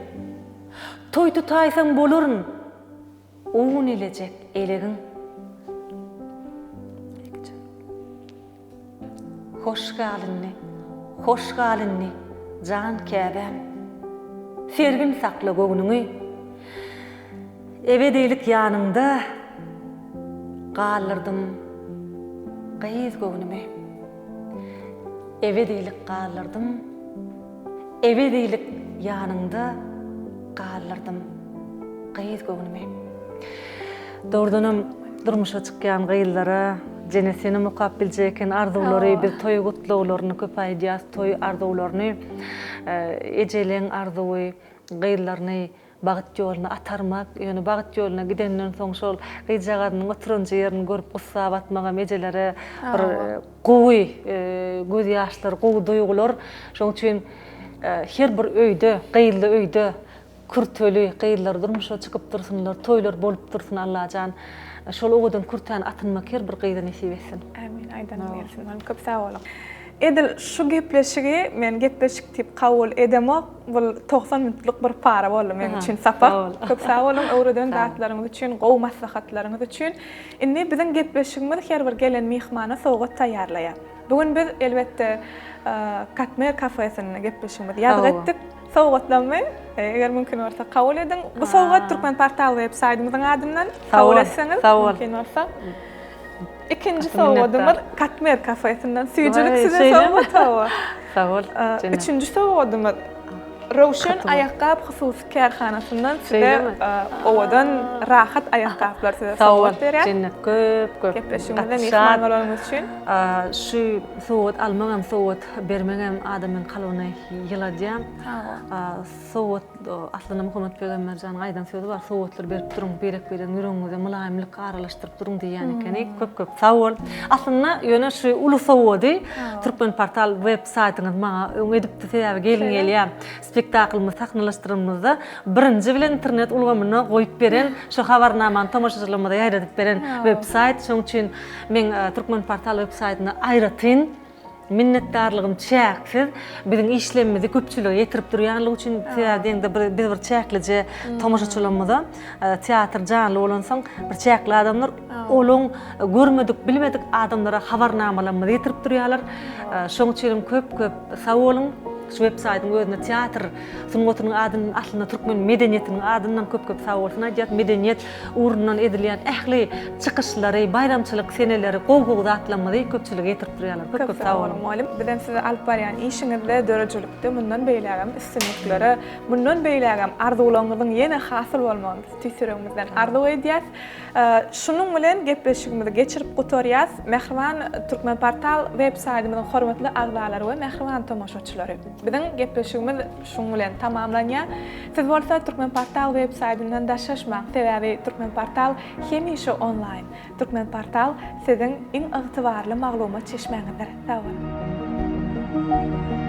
Toý tutaýsaň bolaryn, un elejek elegiň. Hoş gal indi, hoş gal indi, jan käbäm. Sergin sakla göwnüňi. Ebedilik ýanyňda galdyrdym gyz göwnümi. Ebedilik galdyrdym, ebedilik ýanyňda galdyrdym gyz göwnümi. Dogrudanam durmuşa çykýan gyzlara Jennet senem okap biljek eken arzuwlary biz toý gutlaglaryny köp aýdýas toý arzuwlaryny ejeleň arzuwy gyzlaryny bagt ýoluna atarmak ýöne bagt ýoluna gidenden soň şol gyzjagazynyň oturanja ýerini görüp gussa batmagam ejelere bir gowy gözýaşlar gowy duýgular şoň üçin her bir öýde gyzly öýde Kürteli gyzlar durmuşa çykyp dursunlar toýlar bolup dursun Allajan şol owadan kürtäni atynmak her bir gyza nesip etsin. Ämin aýdanyň gelsin olam köp sag boluň. Edil şu gepleşigi men gepleşik diýip kabul edemok bul 90 minutlyk bir para boldy meň üçin sapak. Köp sag boluň öwreden zatlaryňyz üçin gowy maslahatlaryňyz üçin. Indi biziň gepleşigimiz her bir gelen myhmana sowgat taýýarlaýar. Bu gün biz elbetde Katmer kafesinde gepleşigimizi ýazgy etdik. Sowgatlarymy, eger mümkin bolsa kabul ediň. Bu sowgat Türkmenportal web saýtymyzyň adyndan kabul etseňiz mümkin bolsa. Ikinji sowgadymyz Katmer kafesinden süýjülik size sowgat hawa. Sag bol. Üçünji sowgadymyz Röwşen aýakgap hususy kärhanasyndan size owadan rahat aýakgaplar size sowgat berýär. Jennet köp köp. Gepleşigimizde myhman bolanyňyz üçin. Şu sowgat almagam sowgat bermegem adamyň kalbyny ýyladýar. Sowgat aslynda Muhammet pygamber janyň aýdan sözi bar, sowgatlar berip duruň, birek-biregiň ýüregiňize mylaýymlyk aralaşdyryp duruň diýýän ekeni. Köp köp sag bol. Aslynda ýöne şu uly sowgady Türkmenportal web saýtyňyz maňa öň edipdi, sebäbi gelin gelýär spektaklymyzy sahnalaşdyranymyzda birinji bilen internet ulgamyna goýup beren şu habarnamany tomaşaçylarymyza ýaýradyp beren web saýt. Şonuň üçin meň Türkmenportal web saýtyna aýratyn Minnetdarlygym çäksiz. Biziň işlemimizi köpçülige ýetirip durýanlygy üçin, sebäbi diýeňde bir biz bir çäklije tomaşaçylarymyza teatr janly bolansoň bir çäkli adamlar olaň görmedik, bilmedik adamlara habarnamalarymyzy ýetirip durýarlar. Şoň üçinem köp köp sag boluň. Şu web saýtyň özünde teatr sungatynyň adyndan aslynda türkmen medeniýetiniň adyndan köp köp sag bolsun aýdýas. Medeniýet ugrundan edilýän ähli çykyşlary, baýramçylyk seneleri, gowy-gowy zatlarymyzy köpçülige ýetirip durýarlar. Köp köp sag boluň. Mugallym, bizem sizi alyp barýan işiňizde, döredijilikde mundan beýlägem üstünliklere, mundan beýlägem arzuwlaryňyzyň ýene hasyl bolmagyny biz tüýs ýüregimizden arzuw edýäs. Şunuň bilen gepleşigimizi geçirip gutarýas. Mähriban Türkmenportal web saýtymyzyň hormatly agzalary we mähriban tomaşaçylary! Biziň gepleşigimiz şuň bilen tamamlanýar. Siz bolsa Türkmenportal web saýtyndan daşlaşmaň, sebäbi Türkmenportal hemişe onlaýn. Türkmenportal siziň iň ygtybarly maglumat çeşmäňizdir. Sag boluň!